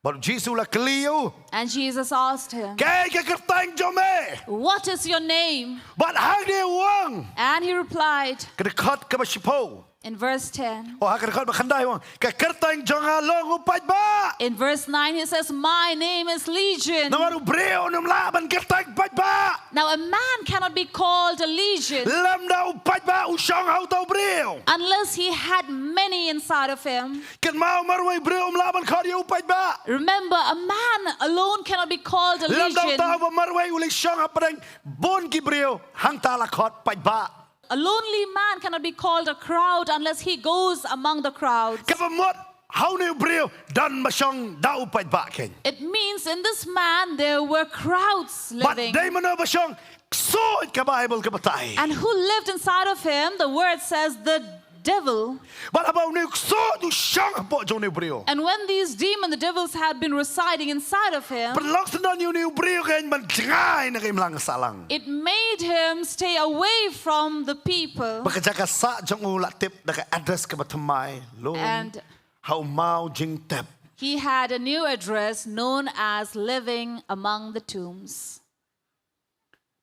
Bad u Jisu u la kylli ïa u. And Jesus asked him, "Kaei ka kyrteng jong me?" "What is your name?" Bad hangne u ong. And he replied, Ka dkhot kaba shiphew. In verse ten. Oh, ha ka dkhot ba khyndai u ong. Ka kyrteng jong nga long u paidbah. In verse nine he says, "My name is Legion." Namar u briew un ym lah ban kyrteng paidbah. Now a man cannot be called a legion. Lymda u paidbah u shong ha uta u briew. Unless he had many inside of him. Kynmaw marwei briew um lah ban khot ïa u paidbah. Remember, a man alone cannot be called a legion. Lymda uta uba marwei u leit shong hapdeng bun ki briew hangta la khot paidbah. A lonely man cannot be called a crowd unless he goes among the crowds. Kaba mut ha une u briew don ba shong da u paidbah keiñ. It means in this man there were crowds living. Bad dei mano ba shong? Ksuid ka Baibl ka batai. And who lived inside of him, the word says, the devil. Bad haba une u ksuid u shong hapoh jong une u briew. And when these demon, the devils, had been residing inside of him, pynlong syndon ïa une u briew keiñ ban jngai na ka imlang ka sahlang. It made him stay away from the people. Ba ka jaka sah jong u la tip da ka address kaba thymmai lum. And ha u maw jingtep. He had a new address known as living among the tombs.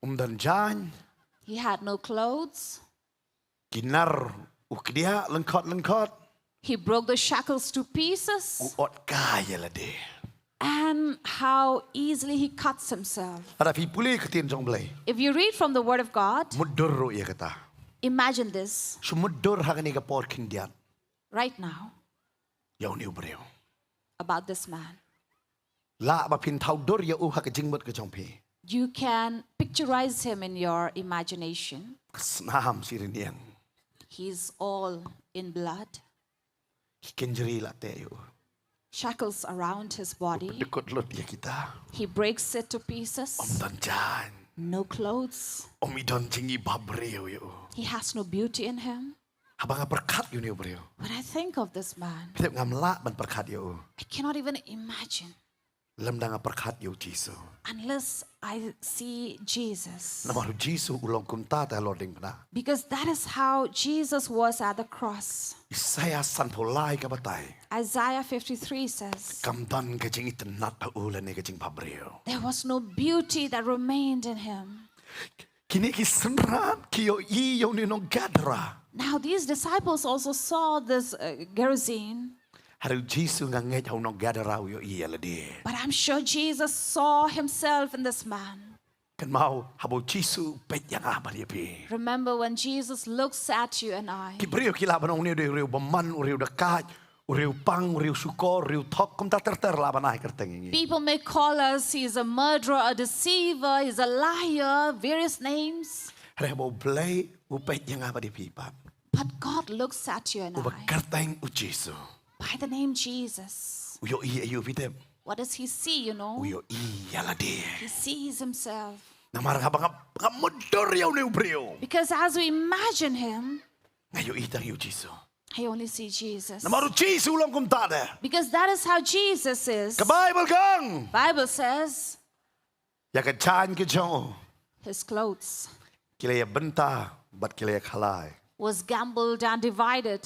Um don jaiñ. He had no clothes. Ki nar u kdiah lyngkhot lyngkhot. He broke the shackles to pieces. U ot kai ïa lade. And how easily he cuts himself. Lada phi pule ka ktien jong U Blei. If you read from the word of God, mutdur ruh ïa kata. Imagine this. Shu mutdur ha kane ka por khyndiat. Right now. Ïa une u briew. About this man. Lah ba phin thaw dur ïa u ha ka jingmut ka jong phi. You can picturize him in your imagination. Ka snam shi rynïeng. He's all in blood. Ki kynjri la teh ïa u. Shackles around his body. Pyndykut lut ïa kita. He breaks it to pieces. Um don jaiñ. No clothes. Um i don jingibhabriew ïa u. He has no beauty in him. Haba nga pyrkhat ïa une u briew. When I think of this man, phi tip ngam lah ban pyrkhat ïa u. I cannot even imagine. Lymda nga pyrkhat ïa u Jisu. Unless I see Jesus. Namar u Jisu u long kumta te halor diengphna. Because that is how Jesus was at the cross. Isaïah sanphew lai ka batai. Isaiah fifty-three says, kam don ka jingitynnad ha u lane ka jingbhabriew. There was no beauty that remained in him. Kine ki synran ki ïohi ïa une u nong Gadara. Now these disciples also saw this, uh, Gerasene. Hynrei u Jisu nga ngeit ha u nong Gadara u ïohi ïa lade. But I'm sure Jesus saw himself in this man. Kynmaw haba u Jisu u peit ïa nga bad ïa phi. Remember when Jesus looks at you and I. Ki briew ki lah ban ong une u dei u riewbymman, u riewdakaid, u riewpang, u riewshukor, u riewthok, kumta ter ter lah ban ai kyrteng ïa ngi. People may call us, he's a murderer, a deceiver, he's a liar, various names. Hynrei haba u Blei u peit ïa nga bad ïa phi pat. But God looks at you and I. Uba kyrteng u Jisu. By the name Jesus. U ïohi ïa u, phi tip. What does he see, you know? U ïohi ïa lade. He sees himself. Namar haba nga, nga mutdur ïa une u briew. Because as we imagine him, nga ïohi tang ïa u Jisu. I only see Jesus. Namar u Jisu u long kumta de. Because that is how Jesus is. Ka Baibl ka ong. Bible says, ïa ka jaiñ ka jong u. His clothes. Ki la ïa bynta bad ki la ïa khalai. Was gambled and divided.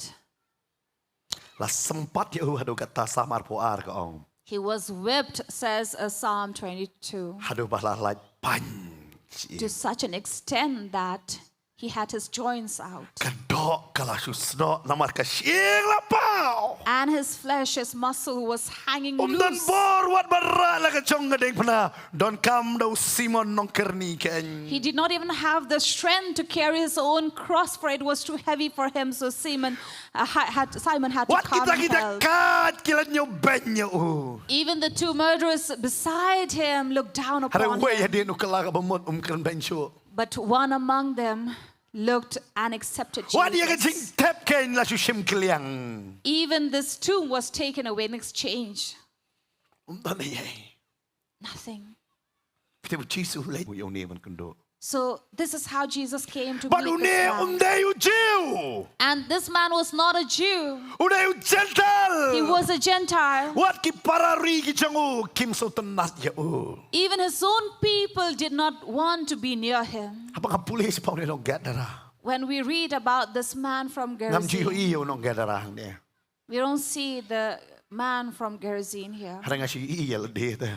La sympat ïa u haduh katta Salm arphew ar ka ong. He was whipped, says, uh, Psalm twenty-two. Haduh ba la lait paiñ. To such an extent that he had his joints out. Ka doh ka la shu snoh namar ka shyieng la paw. And his flesh, his muscle was hanging loose. Um don bor wat ba rah la ka jong ka diengphna. Donkam da u Simon nongkyrni keiñ. He did not even have the strength to carry his own cross, for it was too heavy for him. So Simon, uh, ha-, had, Simon had to come help. Wat kita ki dakaid ki la ñiewbeiñ ïa u. Even the two murderers beside him looked down upon him. Hynrei uwei hadien u kylla kaba mut, um kren beiñ shuh. But one among them looked and accepted Jesus. Wat ïa ka jingtep keiñ la shu shim kylliang. Even this tomb was taken away in exchange. Um don ei ei. Nothing. Phi tip u Jisu u leit ïa une ban kynduh. So this is how Jesus came to meet this man. Bad une um dei u Jiw. And this man was not a Jew. U dei u Gentile. He was a Gentile. Wat ki para ri ki jong u kim sngewtynnat ïa u. Even his own people did not want to be near him. Haba nga pule shaphang une u nong Gadara. When we read about this man from Ngam ju ïohi ïa u nong Gadara hangne. We don't see the man from Gerasene here. Hynrei nga ju ïohi ïa lade te.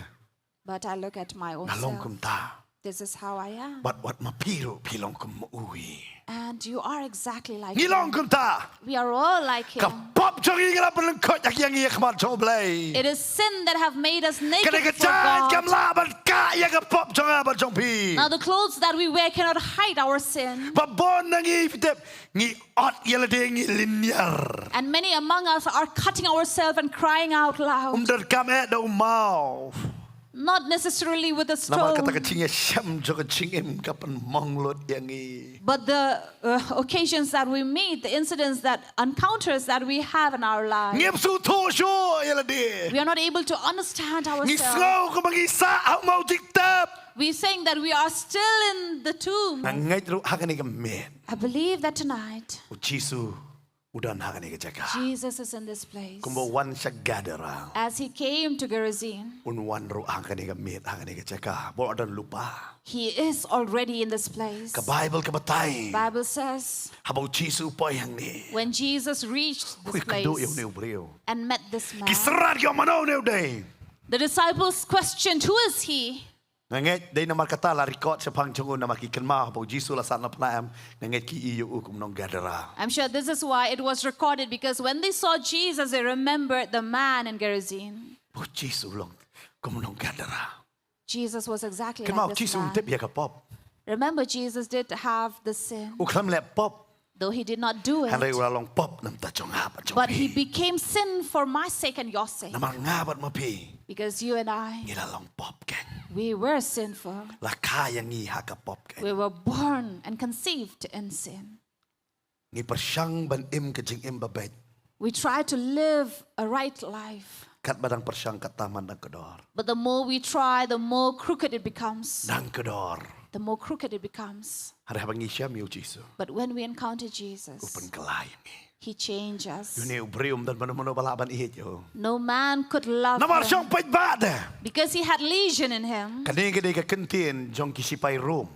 But I look at my own self. Nga long kumta. This is how I am. Bad wat ma phi ruh phi long kum ma u hi. And you are exactly like him. Ngi long kumta. We are all like him. Ka pop jong ngi ngi la pynlyngkot ïa ngi ha khmat jong U Blei. It is sin that have made us naked before God. Kane ka jaiñ kam lah ban kah ïa ka pop jong nga bad jong phi. Now the clothes that we wear cannot hide our sin. Ba bun na ngi phi tip ngi ot ïa lade ngi lynñiar. And many among us are cutting ourselves and crying out loud. Um donkam eh da u maw. Not necessarily with a stone. Namar kata ka jingïashem jong ka jingim ka pynmong lut ïa ngi. But the uh, occasions that we meet, the incidents that encounters that we have in our lives, ngim sngewthuh shuh ïa lade. We are not able to understand ourselves. Ngi sngew kumba ngi sah ha u maw jingtep. We saying that we are still in the tomb. Nga ngeit ruh ha kane ka miet. I believe that tonight. U Jisu u don ha kane ka jaka. Jesus is in this place. Kumba u wan sha Gadara. As he came to Gerasene. Un wan ruh ha kane ka miet, ha kane ka jaka. Ba u don lypa. He is already in this place. Ka Baibl ka batai. Bible says. Haba u Jisu u poi hangne. When Jesus reached this place. U kdew ïa une u briew. And met this man. Ki synran ki ong mano une u dei. The disciples questioned, "Who is he?" Nga ngeit dei namar kata la record shaphang jong u namar ki kynmaw ba u Jisu la sah na pla em, nga ngeit ki ïohi ïa u kum nong Gadara. I'm sure this is why it was recorded, because when they saw Jesus, they remembered the man in Gerasene. Ba u Jisu long kum nong Gadara. Jesus was exactly like this man. Kynmaw u Jisu u tip ïa ka pop. Remember, Jesus did have the sin. U khlem leh pop. Though he did not do it. Hynrei u la long pop namar jong nga bad jong phi. But he became sin for my sake and your sake. Namar nga bad ma phi. Because you and I. Ngi la long pop keiñ. We were sinful. La kha ïa ngi ha ka pop keiñ. We were born and conceived in sin. Ngi pyrshang ban im ka jingim ba beit. We try to live a right life. Katba dang pyrshang katta man dang kdor. But the more we try, the more crooked it becomes. Dang kdor. The more crooked it becomes. Hynrei haba ngi shem ïa u Jisu. But when we encounter Jesus, u pynkylla ïa ngi. He changed us. Une u briew um don mano mano ba lah ban ïeit ïa u. No man could love him. Namar shong paidbah de. Because he had legion in him. Kane ka dei ka kyntien jong ki sipai Rom.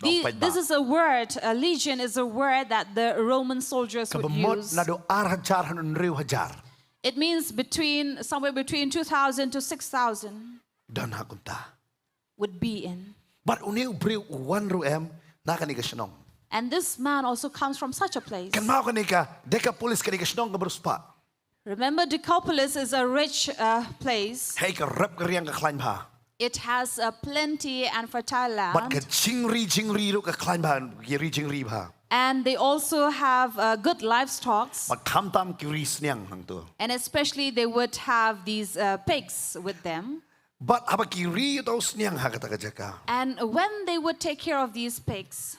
This is a word, a legion is a word that the Roman soldiers would use. Kaba mut naduh ar hajar haduh hynriew hajar. It means between, somewhere between two thousand to six thousand. Don ha kumta. Would be in. Bad une u briew u wan ruh em na kane ka shnong. And this man also comes from such a place. Kynmaw kane ka Decapolis, kane ka shnong kaba riewspah. Remember, Decapolis is a rich uh, place. Hei ka rep ka riang ka khlaiñ bha. It has a plenty and fertile land. Bad ka jingri jingri ruh ka khlaiñ bha, ki ri jingri bha. And they also have uh, good livestock. Bad khamtam ki ri sniang hangto. And especially they would have these uh, pigs with them. Bad haba ki ri uto u sniang ha kata ka jaka. And when they would take care of these pigs,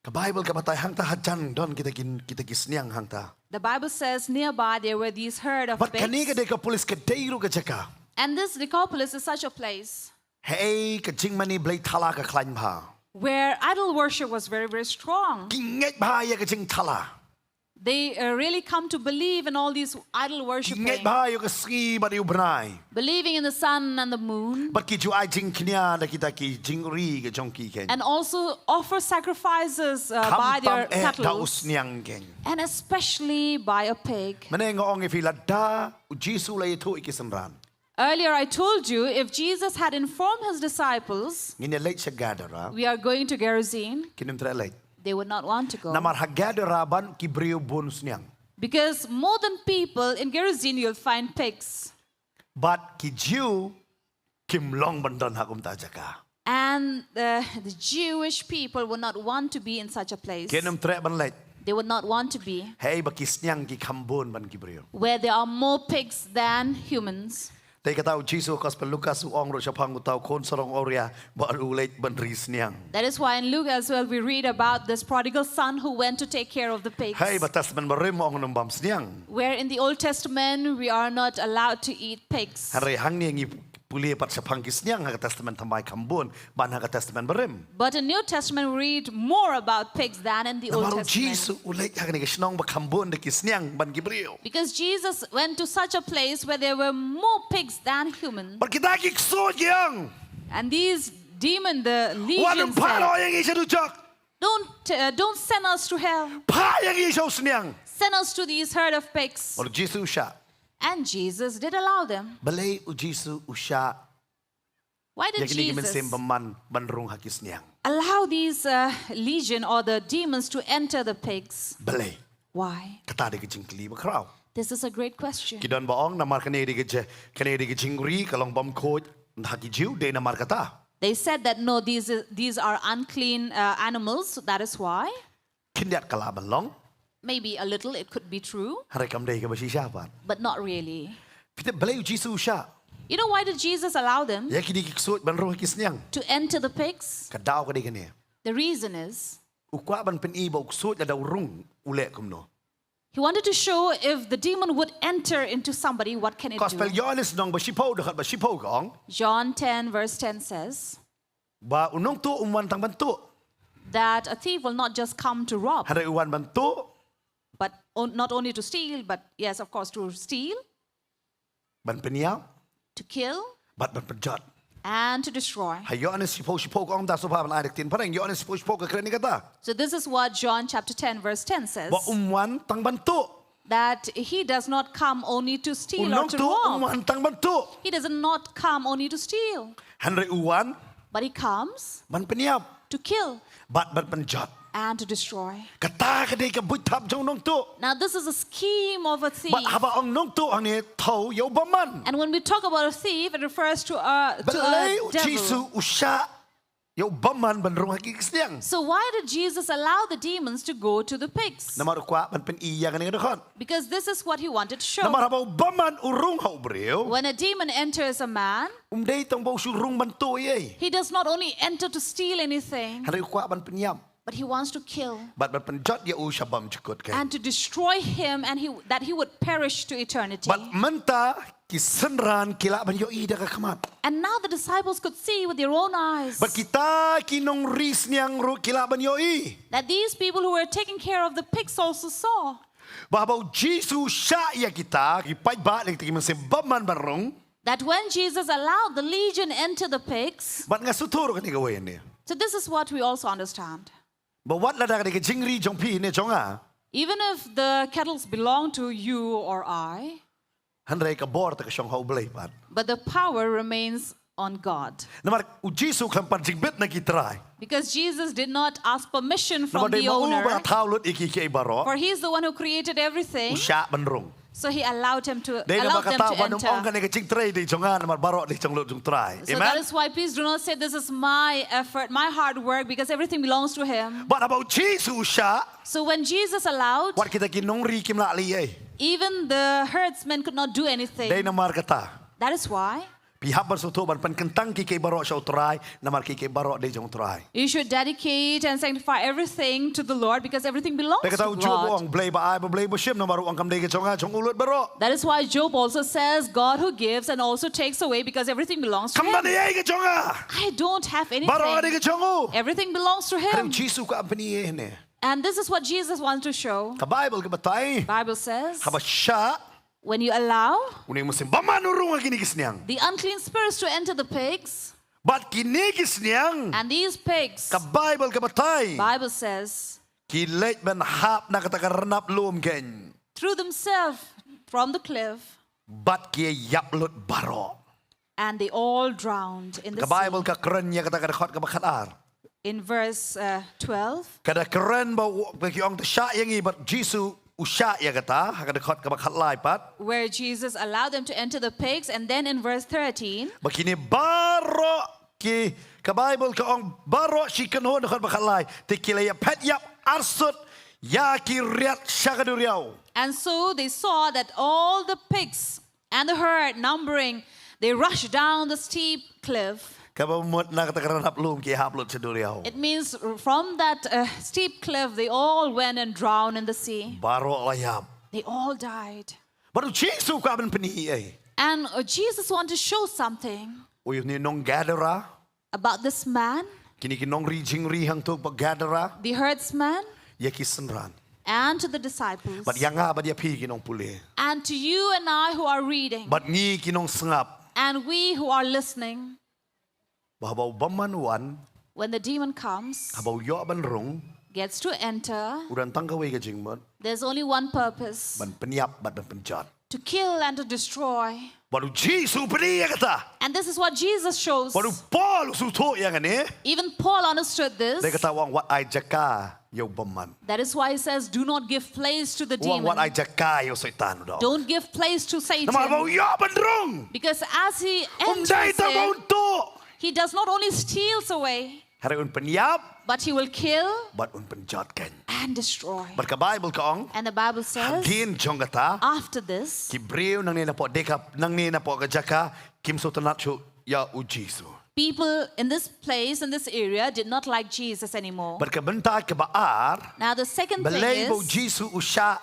Ka Baibl ka batai hangta hajan don kita ki, kita ki sniang hangta. The Bible says nearby there were these herd of pigs. Bad kane ka Decapolis ka dei ruh ka jaka. And this Decapolis is such a place. Hei ka jingmane blei thala ka khlaiñ bha. Where idol worship was very, very strong. Ki ngeit bha ïa ka jingthala. They uh, really come to believe in all these idol worshipping. Ki ngeit bha ïa ka sngi bad ïa u bnai. Believing in the sun and the moon. Bad ki ju ai jingkñia da kita ki jingri ka jong ki keiñ. And also offer sacrifices uh, by their cattle. Khamtam eh da u sniang keiñ. And especially by a pig. Mynne nga ong ïa phi lada u Jisu u la ïathuh ïa ki synran. Earlier I told you, if Jesus had informed his disciples, ngin ïa leit sha Gadara, we are going to Gerasene, kin ym treh leit. They would not want to go. Namar ha Gadara ban ki briew bun sniang. Because more than people in Gerasene, you'll find pigs. Bad ki Jiw kim long ban don ha kumta jaka. And uh, the Jewish people would not want to be in such a place. Kin ym treh ban leit. They would not want to be. Hei ba ki sniang ki kham bun ban ki briew. Where there are more pigs than humans. Te kata u Jisu ha Gospel Lukas u ong ruh shaphang uta u khun sarong awria ba u leit ban ri sniang. That is why in Luke as well we read about this prodigal son who went to take care of the pigs. Hei ba Testament Barim ong ngim bam sniang. Where in the Old Testament we are not allowed to eat pigs. Hynrei hangne ngi pule pat shaphang ki sniang ha ka Testament Thymmai kham bun ban ha ka Testament Barim. But in New Testament we read more about pigs than in the Old Testament. Namar u Jisu u leit ha kane ka shnong ba kham bun da ki sniang ban ki briew. Because Jesus went to such a place where there were more pigs than humans. Bad kita ki ksuid ki ong. And these demon, the legion said, wat nym phah noh ïa ngi sha dujok. Don't, uh, don't send us to hell. Phah ïa ngi sha u sniang. Send us to these herd of pigs. Bad u Jisu u shah. And Jesus did allow them. Balei u Jisu u shah? Why did Jesus allow these uh, legion or the demons to enter the pigs? Balei? Why? Kata dei ka jingkylli ba khraw. This is a great question. Ki don ba ong namar kane dei ka jingri ka long bymkhuid ha ki Jiw, dei namar kata. They said that no, these, these are unclean uh, animals, that is why. Khyndiat ka lah ban long. Maybe a little, it could be true. Hynrei kam dei kaba shisha pat. But not really. Phi tip balei u Jisu u shah? You know why did Jesus allow them? Ïa kine ki ksuid ban rung ha ki sniang. To enter the pigs? Ka daw ka dei kane. The reason is. U kwah ban pyni ba u ksuid lada u rung u leh kumno. He wanted to show if the demon would enter into somebody, what can it do? Gospel Ïoannis lynnong ba shiphew dkhot ba shiphew ka ong. John ten verse ten says. Ba u nongtuh um wan tang ban tuh. That a thief will not just come to rob. Hynrei u wan ban tuh. But on, not only to steal, but yes, of course, to steal. Ban pynïap. To kill. Bad ban pynjot. And to destroy. Ha Ïoannis shiphew shiphew ka ong, da shu ban ai da ka ktien phareng, Ïoannis shiphew shiphew ka kren ïa kata. So this is what John chapter ten verse ten says. Ba um wan tang ban tuh. That he does not come only to steal or to rob. U nongtuh um wan tang ban tuh. He does not come only to steal. Hynrei u wan. But he comes. Ban pynïap. To kill. Bad ban pynjot. And to destroy. Kata ka dei ka buit thap jong u nongtuh. Now this is a scheme of a thief. Bad haba ong nongtuh hangne thew ïa u bymman. And when we talk about a thief, it refers to a, to a devil. Balei u Jisu u shah ïa u bymman ban rung ha ki sniang. So why did Jesus allow the demons to go to the pigs? Namar u kwah ban pyni ïa kane ka dkhot. Because this is what he wanted to show. Namar haba u bymman u rung ha u briew. When a demon enters a man, um dei tang ba u shu rung ban tuh ei ei. He does not only enter to steal anything. Hynrei u kwah ban pynïap. But he wants to kill. Bad ban pynjot ïa u sha bymjukut kein. And to destroy him and he, that he would perish to eternity. Bad mynta ki synran ki lah ban ïohi da ka khmat. And now the disciples could see with their own eyes. Bad kita ki nongri sniang ruh ki lah ban ïohi. That these people who were taking care of the pigs also saw. Ba haba u Jisu u shah ïa kita ki paidbah lane kita ki mynsiem bymman ban rung. That when Jesus allowed the legion enter the pigs. Bad nga sngewthuh ruh kane kawei ne. So this is what we also understand. Ba wat lada ka dei ka jingri jong phi ne jong nga. Even if the kettles belong to you or I. Hynrei ka bor te ka shong ha u Blei pat. But the power remains on God. Namar u Jisu u khlem pan jingbit na ki trai. Because Jesus did not ask permission from the owner. Namar dei ma u ba thaw lut ïa ki kiei baroh. For he is the one who created everything. U shah ban rung. So he allowed him to, allowed them to enter. Dei namar kata wat nym ong kane ka jingtrei dei jong nga, namar baroh dei jong lut jong u Trai. Amen. So that is why please do not say this is my effort, my hard work, because everything belongs to him. Bad haba u Jisu u shah. So when Jesus allowed, wat kita ki nongri kim lah leh ei ei. Even the herdsmen could not do anything. Dei namar kata. That is why. Phi hap ban sngewthuh ban pynkyntang ki kiei baroh sha u Trai, namar ki kiei baroh dei jong u Trai. You should dedicate and sanctify everything to the Lord because everything belongs to God. Te kata u Job u ong, Blei ba ai bad Blei ba shim, namar u ong kam dei ka jong nga, jong u lut baroh. That is why Job also says, God who gives and also takes away because everything belongs to him. Kam don ei ei ka jong nga. I don't have anything. Baroh dei ka jong u. Everything belongs to him. Hynrei u Jisu u kwah ban pyni ei ei hangne. And this is what Jesus wants to show. Ka Baibl ka batai. Bible says, haba shah, when you allow, une u mynsiem bymman u rung ha kine ki sniang. The unclean spirits to enter the pigs. Bad kine ki sniang. And these pigs. Ka Baibl ka batai. Bible says. Ki leit ban hap na kata ka rnap lum kein. Threw themselves from the cliff. Bad ki ïap lut baroh. And they all drowned in the sea. Ka Baibl ka kren ïa kata ka dkhot kaba khatar. In verse uh, twelve. Ka da kren ba u, ba ki ong to shah ïa ngi bad u Jisu u shah ïa kata, ha ka dkhot kaba khatlai pat. Where Jesus allowed them to enter the pigs, and then in verse thirteen. Ba kine baroh ki, ka Baibl ka ong baroh shi kynhun, dkhot ba khatlai. Te ki la ïa phet ïap arsut ïa ki riat sha ka duriaw. And so they saw that all the pigs and the herd, numbering, they rushed down the steep cliff. Kaba mut na kata ka rnap lum ki hap lut sha duriaw. It means from that uh, steep cliff, they all went and drowned in the sea. Baroh la ïap. They all died. Bad u Jisu u kwah ban pyni ei ei. And uh, Jesus wanted to show something. Ïa une u nong Gadara. About this man. Kine ki nongri jingri hangto ba Gadara. The herdsman. Ïa ki synran. And to the disciples. Bad ïa nga bad ïa phi ki nongpule. And to you and I who are reading. Bad ngi ki nongsngap. And we who are listening. Ba haba u bymman u wan. When the demon comes, haba u ïoh ban rung, gets to enter, u don tang kawei ka jingmut, there's only one purpose, ban pynïap bad ban pynjot. To kill and to destroy. Bad u Jisu u pyni ïa kata. And this is what Jesus shows. Bad u Paul u sngewthuh ïa kane. Even Paul understood this. Dei kata u ong wat ai jaka ïa u bymman. That is why he says, "Do not give place to the demon." U ong wat ai jaka ïa u Soitan u dong. Don't give place to Satan. Namar ba u ïoh ban rung. Because as he Um dei enters tang ba in, un tuh. He does not only steals away, Hynrei un pynïap. But he will kill Bad un pynjot kein. And destroy. Bad ka Bible ka ong. And the Bible says, Hadien jong kata. After this, Ki briew nangne napoh Deka, nangne napoh ka jaka, kim sngewtynnat shuh ïa u Jisu. People in this place, in this area, did not like Jesus anymore. Bad ka bynta kaba ar. Now the second thing Balei ba u is, Jisu u shah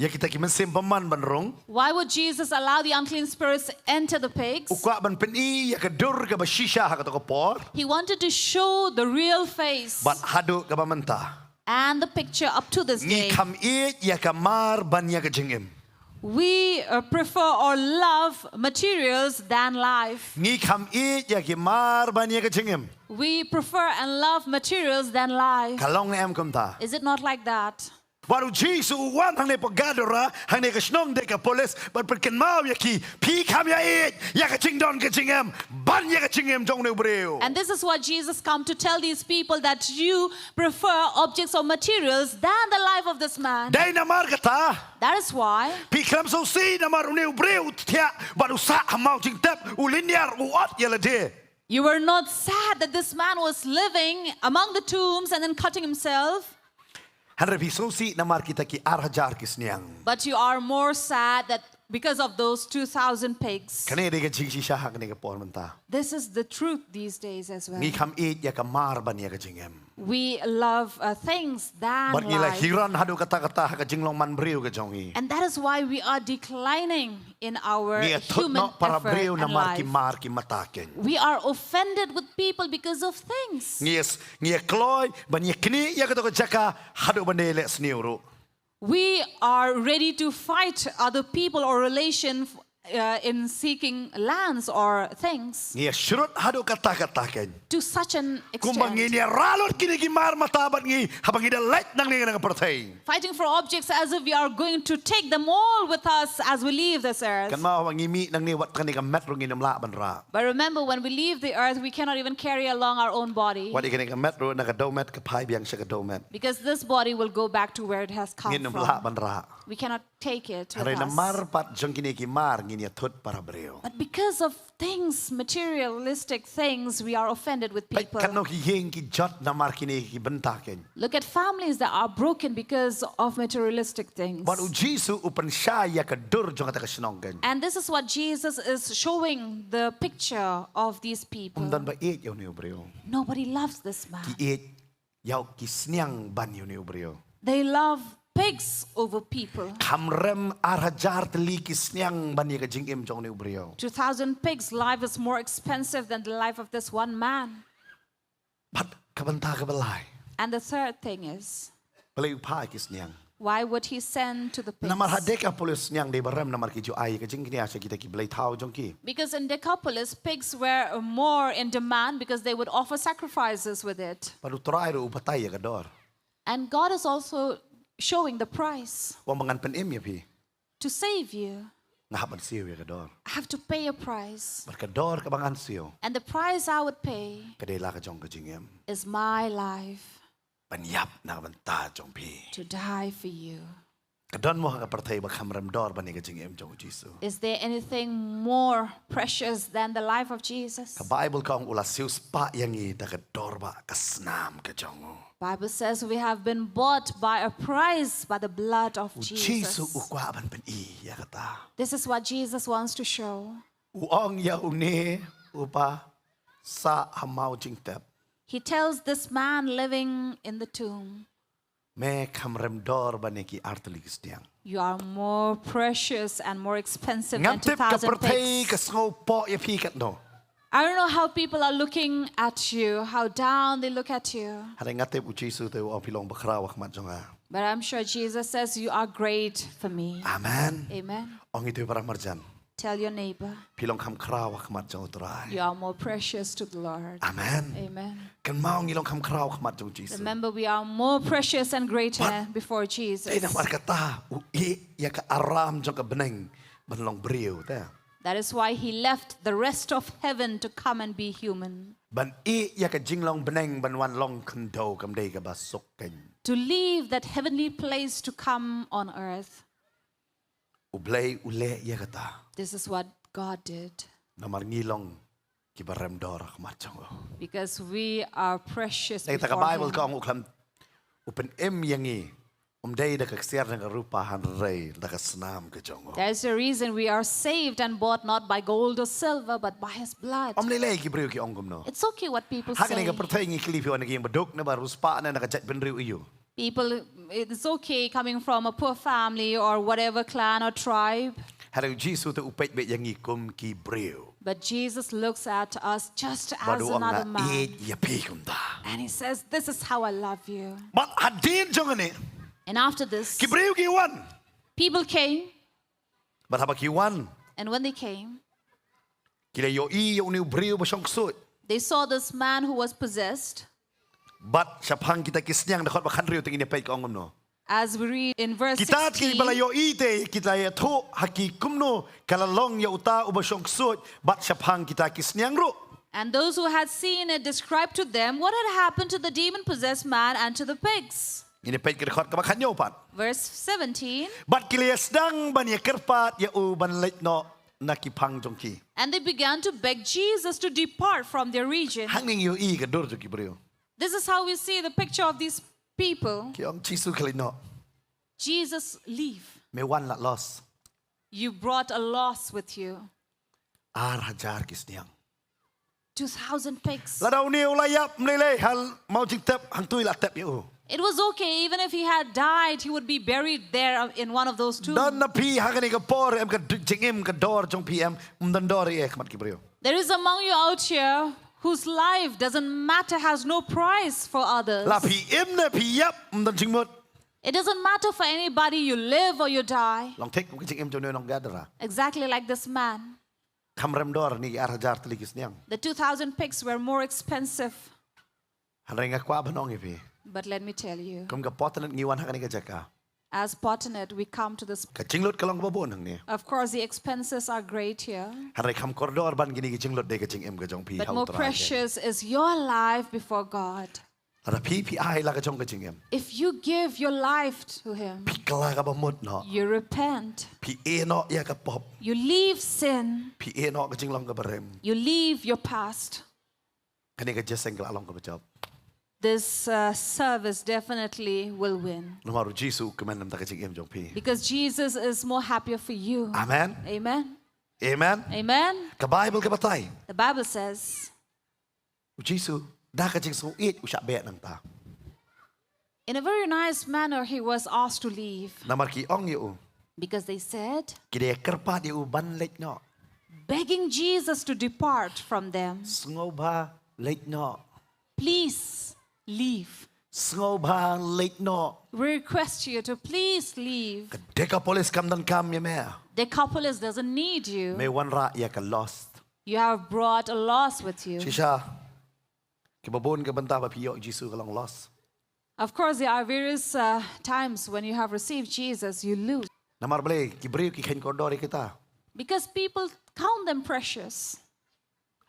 ïa kita ki mynsiem bymman ban rung. Why would Jesus allow the unclean spirits to enter the pigs? U kwah ban pyni ïa ka dur kaba shisha ha kato ka por. He wanted to show the real face. Bad haduh kaba mynta. And the picture up to this Ngi day. Kham ïeit ïa ka mar ban ïa ka jingim. We uh, prefer or love materials than life. Ngi kham ïeit ïa ki mar ban ïa ka jingim. We prefer and love materials than life. Ka long ne em kumta. Is it not like that? Bad u Jisu u wan hangne hapoh Gadara, hangne ka shnong Dekapolis, bad pynkynmaw ïa ki, phi kham ïa ïeit ïa ka jingdon ka jingem ban ïa ka jingim jong une u briew. And this is what Jesus come to tell these people, that you prefer objects or materials than the life of this man. Dei namar kata. That is why. Phi khlem sngewsih namar une u briew u thiah bad u sah ha maw jingtep, u lynñiar, u ot ïa lade. You were not sad that this man was living among the tombs and then cutting himself. Hynrei phi sngewsih namar kita ki ar hajar ki sniang. But you are more sad that because of those two thousand pigs. Kane dei ka jingshisha ha kane ka por mynta. This is the truth these days as well. Ngi kham ïeit ïa ka mar ban ïa ka jingem. We love uh, things than Bad ngi la life. hiran haduh katta katta ha ka jinglong manbriew ka jong ngi. And that is why we are declining in our Ngi ïa thut human noh para effort briew and namar ki life. Mar ki mata kein. We are offended with people because of things. Ngi ïa s- ngi ïa kloi ban ïa knieh ïa kato ka jaka haduh ban da ïaleh sniew ruh. We are ready to fight other people or relation uh, in seeking lands or things Ngi ïa shrut haduh katta katta kein. To such an Kumba ngi extent. Ïa ralot kine ki mar mata bad ngi haba ngi da leit nangne na ka pyrthei. Fighting for objects as if we are going to take them all with us as we leave this earth. Kynmaw haba ngi mih nangne wat kane ka met ruh ngin ym lah ban rah. But remember, when we leave the earth, we cannot even carry along our own body. Wat ïa kane ka met ruh na ka dewmet ka phai biang sha ka dewmet. Because this body will go back to where it has come Ngin ym from. Lah ban rah. We cannot take it with Hynrei us. Namar pat jong kine ki mar ngin ïa thut para briew. But because of things, materialistic things, we are offended with Peit people. Katno ki ïing ki jot namar kine ki bynta kein. Look at families that are broken because of materialistic things. Bad u Jisu u pynshai ïa ka dur jong kata ka shnong kein. And this is what Jesus is showing the picture of these people. Ym don ba ïeit ïa une u briew. Nobody loves this man. Ki ïeit ïa u ki sniang ban ïa une u briew. They love pigs over people. Kham rem ar hajar tylli ki sniang ban ïa ka jingim jong une u briew. Two thousand pigs' life is more expensive than the life of this one man. Bad ka bynta kaba lai. And the third thing is, Balei u phah ki sniang. Why would he send to the pigs? Namar ha Dekapolis sniang dei ba rem namar ki ju ai ka jingkñia sha kita ki blei thaw jong ki. Because in Decapolis, pigs were more in demand because they would offer sacrifices with it. Bad u Trai ruh u batai ïa ka dor. And God is also showing the price. U ong ba ngan pynim ïa phi. To save you, Nga hap ban siew ïa ka dor. I have to pay a price. Bad ka dor kaba ngan siew. And the price I would pay Ka dei la ka jong ka jingim. Is my life Ban ïap na ka bynta jong phi. To die for you. Ka don mo ha ka pyrthei ba kham rem dor ban ïa ka jingim jong u Jisu. Is there anything more precious than the life of Jesus? Ka Bible ka ong u la siew spah ïa ngi da ka dor ba ka snam ka jong u. Bible says we have been bought by a price by the blood of U Jisu u Jesus. Kwah ban pyni ïa kata. This is what Jesus wants to show. U ong ïa une uba sah ha maw jingtep. He tells this man living in the tomb, Me kham rem dor ban ïa ki artylli ki sniang. You are more precious and more expensive than Ngam tip ka two thousand pyrthei ka pigs. Sngew poh ïa phi katno. I don't know how people are looking at you, how down they look at you. Hynrei nga tip u Jisu te u ong phi long bakhraw ha khmat jong nga. But I'm sure Jesus says, You are great for me. Amen. Amen. Ong ïa u para marjan. Tell your neighbor, Phi long kham khraw ha khmat jong U Trai. You are more precious to the Lord. Amen. Amen. Kynmaw ngi long kham khraw ha khmat jong U Jisu. Remember, we are more precious and greater But before Jesus. Te namar kata u ïeh ïa ka aram jong ka bneng ban long briew te. That is why he left the rest of heaven to come and be human. Ban ïeh ïa ka jinglong bneng ban wan long khyndew kam dei kaba suk keiñ. To leave that heavenly place to come on earth. U Blei u leh ïa kata. This is what God did. Namar ngi long kiba rem dor ha khmat jong u. Because we are precious Te kata ka before Bible him. ka ong u khlem u pynim ïa ngi um dei da ka ksiar na ka rupa hynrei da ka snam ka jong u. There's a reason we are saved and bought not by gold or silver, but by his blood. Um lei lei ki briew ki ong kumno. It's okay what people Ha kane say. Ka pyrthei ngi kylli phi wan na ki ïing baduk ne ba riewspah ne na ka jaitbynriew aïu. People, it's okay coming from a poor family or whatever clan or tribe. Hynrei u Jisu te u peit beit ïa ngi kum ki briew. But Jesus looks at us just Bad as u ong nga another man. ïeit ïa phi kumta. And he says, "This is how I love you." Bad hadien jong kane. And after this, Ki briew ki wan. People came, Bad haba ki wan. And when they came, Ki la ïohi ïa une u briew ba shong ksuid. They saw this man who was possessed. Bad shaphang kita ki sniang dkhot ba khathynriew te ngin ïa peit ka ong kumno. As we read in verse Kita ki ba la sixteen, ïohi te ki la ïathuh ha ki kumno ka la long ïa uta uba shong ksuid bad shaphang kita ki sniang ruh. And those who had seen it described to them what had happened to the demon possessed man and to the pigs. Ngin ïa peit ka dkhot kaba khathynñiew pat. Verse seventeen, Bad ki la ïa sdang ban ïa kyrpad ïa u ban leit noh na ki phang jong ki. And they began to beg Jesus to depart from their region. Hangne ngi ïohi ka dur jong ki briew. This is how we see the picture of these people. Ki ong Jisu khie leit noh. Jesus, leave. Me wan la loss. You brought a loss with you. Ar hajar ki sniang. Two thousand pigs. Lada une u la ïap mlei lei hal mau jingtep hangtu i la tep ïa u. It was okay even if he had died, he would be buried there in one of those tombs. Don na phi ha kane ka por em ka d- jingim ka dor jong phi em, ym don dor ïa khmat ki briew. There is among you out here whose life doesn't matter, has no price for others. La phi im ne phi ïap ym don jingmut. It doesn't matter for anybody, you live or you die. Long thik kum ka jingim jong une u nong Gadara. Exactly like this man. Kham rem dor ne ki ar hajar tylli ki sniang. The two thousand pigs were more expensive. Hynrei nga kwah ban ong ïa phi. But let me tell you, Kum ka por tang ngi wan ha kane ka jaka. As Potternet, we come to this. Ka jinglut ka long kaba bun hangne. Of course, the expenses are great here. Hynrei kham kordor ban kine ki jinglut de ka jingim ka jong phi. But Ha more U Trai. Precious is your life before God. Lada phi phi ai la ka jong ka jingim. If you give your life to Him, Phi kylla kaba mut noh. You repent, Phi ïeh noh ïa ka pop. You leave sin, Phi ïeh noh ka jinglong kaba rem. You leave your past. Kane ka jingïaseng ka la long kaba jop. This uh, service definitely will win. Namar u Jisu u kmen na ka jingim jong phi. Because Jesus is more happier for you. Amen. Amen. Amen. Amen. Ka Bible ka batai. The Bible says, U Jisu da ka jingsngewit u shah beh nangta. In a very nice manner, he was asked to leave. Namar ki ong ïa u. Because they said, Ki da kyrpad ïa u ban leit noh. Begging Jesus to depart from them. Sngewbha leit noh. Please leave. Sngewbha leit noh. We request you to please leave. Ka Decapolis kam donkam ïa me. Decapolis doesn't need you. Me wanrah ïa ka lost. You have brought a loss with you. Shisha. Kiba bun ka bynta ba phi ïoh Jisu ka long lost. Of course, there are various uh, times when you have received Jesus, you lose. Namar balei ki briew ki kheiñ kordor ïa kita. Because people count them precious.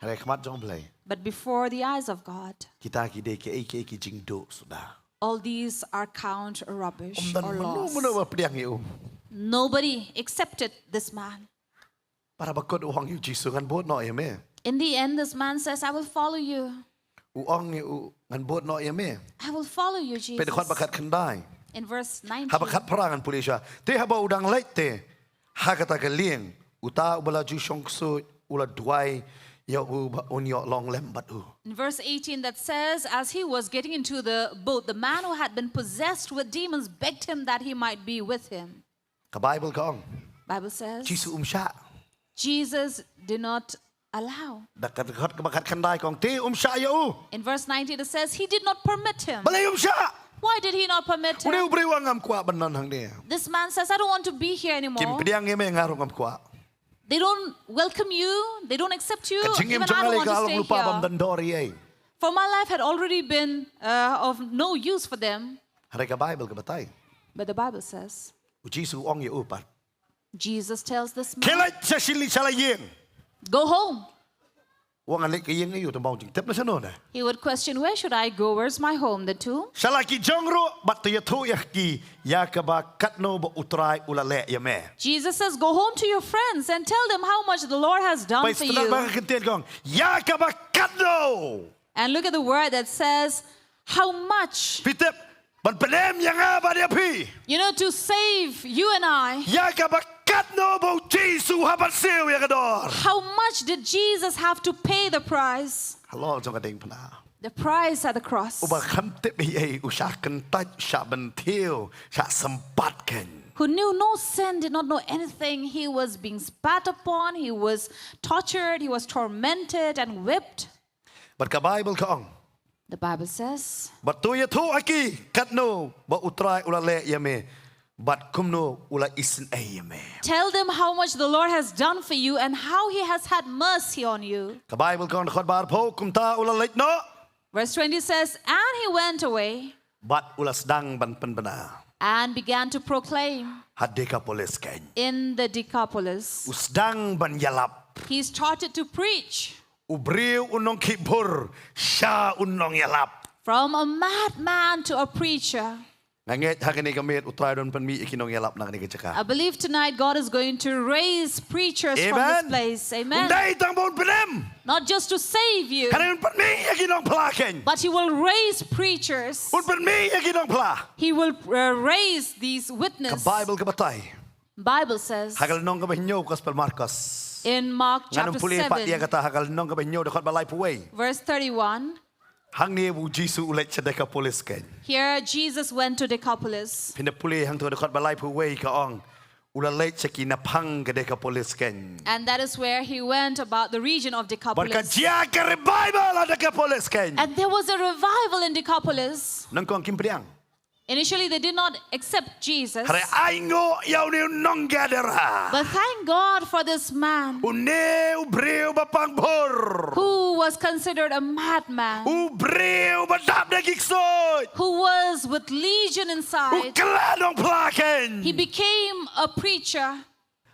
Hynrei khmat jong Blei. But before the eyes of God, Kita ki dei ki ei ki ei ki jingduh suda. All these are count rubbish or loss. Ym don mano mano ba pdiang ïa u. Nobody accepted this man. Para ba kut u ong ïa u Jisu ngan bud noh ïa me. In the end, this man says, "I will follow you." U ong ïa u ngan bud noh ïa me. "I will follow you, Jesus." Peit dkhot ba khatkhyndai. In verse nineteen. Haba khatphra ngan pule sha. Te haba u dang leit te ha kata ka lieng uta uba la ju shong ksuid u la duwai ïa u ba un ïoh long lem bad u. In verse eighteen that says, as he was getting into the boat, the man who had been possessed with demons begged him that he might be with him. Ka Bible ka ong. Bible says, Jisu um shah. Jesus did not allow. Da ka dkhot kaba khatkhyndai ka ong te um shah ïa u. In verse nineteen it says, he did not permit him. Balei um shah? Why did he not permit Une him? u briew u ong ngam kwah ban don hangne. This man says, "I don't want to be here Kim anymore." pdiang ïa me nga ruh ngam kwah. They don't welcome you. They don't accept you. Ka jingim even jong nga lei ka long lypa bym don dor ei. For my life had already been uh, of no use for them. Hynrei ka Bible ka batai. But the Bible says, u Jisu u ong ïa u pat, Jesus tells this man, khie leit sha shili sha la ïing. Go home. Wan leit ka ïing ïa u, tang ba u jingtip na shano ne. He would question, where should I go? Where's my home? The tomb? Sha la ki jong ruh bad to ïathuh ïa ki ïa kaba katno ba U Trai u la leh ïa me. Jesus says, go home to your friends and tell them how much the Lord has done for you. Peit sha ka ktien ka ong ïa kaba katno. And look at the word that says, how much. Phi tip, ban pynim ïa nga bad ïa phi. You know, to save you and I. Ïa kaba katno ba u Jisu u hap ban siew ïa ka dor. How much did Jesus have to pay the price? Halor jong ka diengphna. The price at the cross. Uba kham tip ei ei, u shah kyntait, shah bynthiew, shah sympat kein. Who knew no sin, did not know anything. He was being spat upon, he was tortured, he was tormented and whipped. Bad ka Bible ka ong. The Bible says, bad to ïathuh ha ki katno ba U Trai u la leh ïa me bad kumno u la isynei ïa me. Tell them how much the Lord has done for you and how he has had mercy on you. Ka Bible ka ong, dkhot ba arphew, kumta u la leit noh. Verse twenty says, and he went away. Bad u la sdang ban pynbna. And began to proclaim. Ha Decapolis kein. In the Decapolis. U sdang ban ïalap. He started to preach. U briew u nongkhih bhur sha u nongïalap. From a madman to a preacher. Nga ngeit ha kane ka miet U Trai u don pynmih ïa ki nongïalap na kane ka jaka. I believe tonight God is going to raise preachers from this place. Amen. Amen. Ym dei tang ban pynim. Not just to save you. Hynrei un pynmih ïa ki nongphla kein. But he will raise preachers. Un pynmih ïa ki nongphla. He will uh, raise these witnesses. Ka Bible ka batai. Bible says, ha ka lynnong kaba hynñiew Gospel Markos. In Mark chapter seven, ngan ym pule pat ïa kata, ha ka lynnong kaba hynñiew dkhot ba laiphew wei. Verse thirty-one. Hangne u Jisu u leit sha Decapolis kein. Here Jesus went to Decapolis. Phin da pule hangto dkhot ba laiphew wei ka ong, u la leit sha ki naphang ka Decapolis kein. And that is where he went about the region of Decapolis. Bad ka jia ka revival ha Decapolis kein. And there was a revival in Decapolis. Nyngkong kim pdiang. Initially, they did not accept Jesus. Hynrei ainguh ïa une u nong Gadara. But thank God for this man. Une u briew ba pang bhur. Who was considered a madman. U briew ba dap da ki ksuid. Who was with legion inside. U kylla nongphla kein. He became a preacher.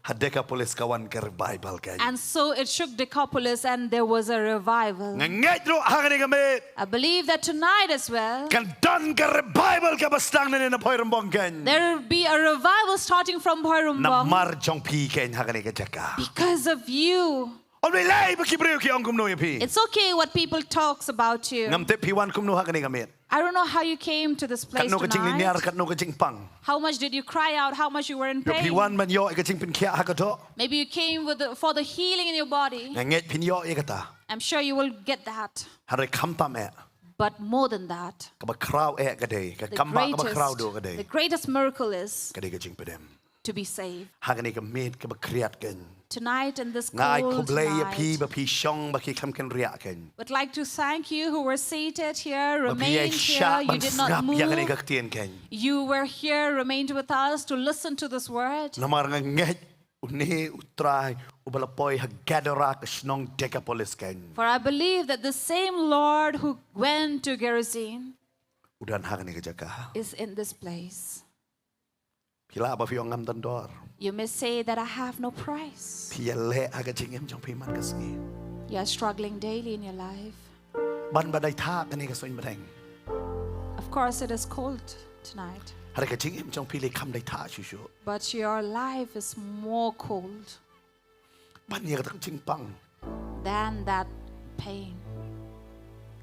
Ha Decapolis ka wan ka revival kein. And so it shook Decapolis and there was a revival. Nga ngeit ruh ha kane ka miet. I believe that tonight as well, kan don ka revival kaba sdang na ne na Bhoirymbong kein. There will be a revival starting from Bhoirymbong. Namar jong phi kein ha kane ka jaka. Because of you. Ym lei lei ba ki briew ki ong kumno ïa phi. It's okay what people talks about you. Ngam tip phi wan kumno ha kane ka miet. I don't know how you came to this place tonight. Katno ka jinglynñiar, katno ka jingpang. How much did you cry out? How much you were in pain? Phi wan ban ïoh ïa ka jingpynkhiah ha ka doh. Maybe you came with the, for the healing in your body. Nga ngeit phin ïoh ïa kata. I'm sure you will get that. Hynrei khamtam eh. But more than that, kaba khraw eh ka dei, ka kambah kaba khraw duh ka dei, the greatest miracle is ka dei ka jingpynim. To be saved. Ha kane ka miet kaba khriat kein. Tonight in this cold night. Nga ai khublei ïa phi ba phi shong ba ki khlem kynriah kein. Would like to thank you who were seated here, remained here, you did not move. Ba phi ïa shah ban sngap ïa kane ka ktien kein. You were here, remained with us to listen to this word. Namar nga ngeit une u Trai uba la poi ha Gadara ka shnong Decapolis kein. For I believe that the same Lord who went to Gerasene, u don ha kane ka jaka, is in this place. Phi lah ba phi ong ngam don dor. You may say that I have no price. Phi ïaleh ha ka jingim jong phi man ka sngi. You are struggling daily in your life. Ban ba dei thah kane ka suiñ bneng. Of course, it is cold tonight. Hynrei ka jingim jong phi lei kam dei thah shuh shuh. But your life is more cold. Ban ïa kata ka jingpang. Than that pain.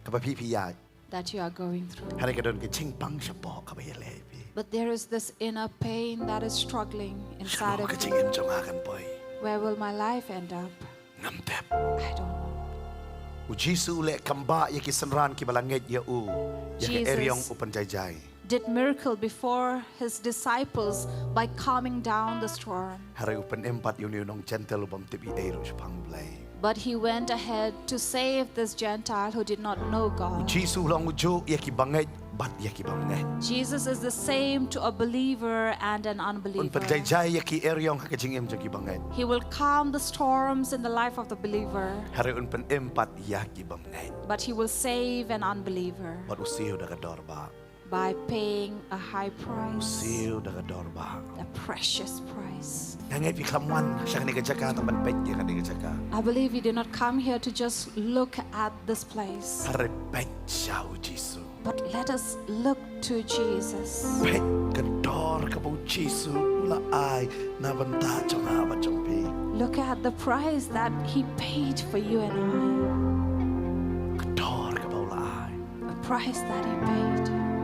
Kaba phi phi ïaid. That you are going through. Hynrei ka don ka jingpang shapoh kaba ïaleh ïa phi. But there is this inner pain that is struggling inside of you. Shano ka jingim jong nga kan poi? Where will my life end up? Ngam tip. I don't know. U Jisu u leh kambah ïa ki synran kiba la ngeit ïa u ïa ka eriong u pynjaijai. Jesus did miracle before his disciples by calming down the storm. Hynrei u pynim pat ïa une u nong Jentil u bym tip ei ei ruh shaphang Blei. But he went ahead to save this Gentile who did not know God. U Jisu u la ong u juh ïa ki bangeit bad ïa ki bymngeit. Jesus is the same to a believer and an Un unbeliever. pynjai jai ïa ki eriong ha ka jingim jong ki bymngeit. He will calm the storms in the life of the believer, Hynrei un pynim pat ïa ki bymngeit. but he will save an unbeliever Bad u siew da ka dor bah. by paying a high price, Siew da ka dor bah. a precious price. Nga ngeit phi khlem wan sha kane ka jaka tang ban peit ïa kane ka jaka. I believe you did not come here to just look at this place, Hynrei peit sha u Jisu. but let us look to Jesus. Peit ka dor kaba u Jisu u la ai na bynta jong nga bad jong phi. Look at the price that he paid for you and Ka dor kaba u la ai. I, a price that he paid.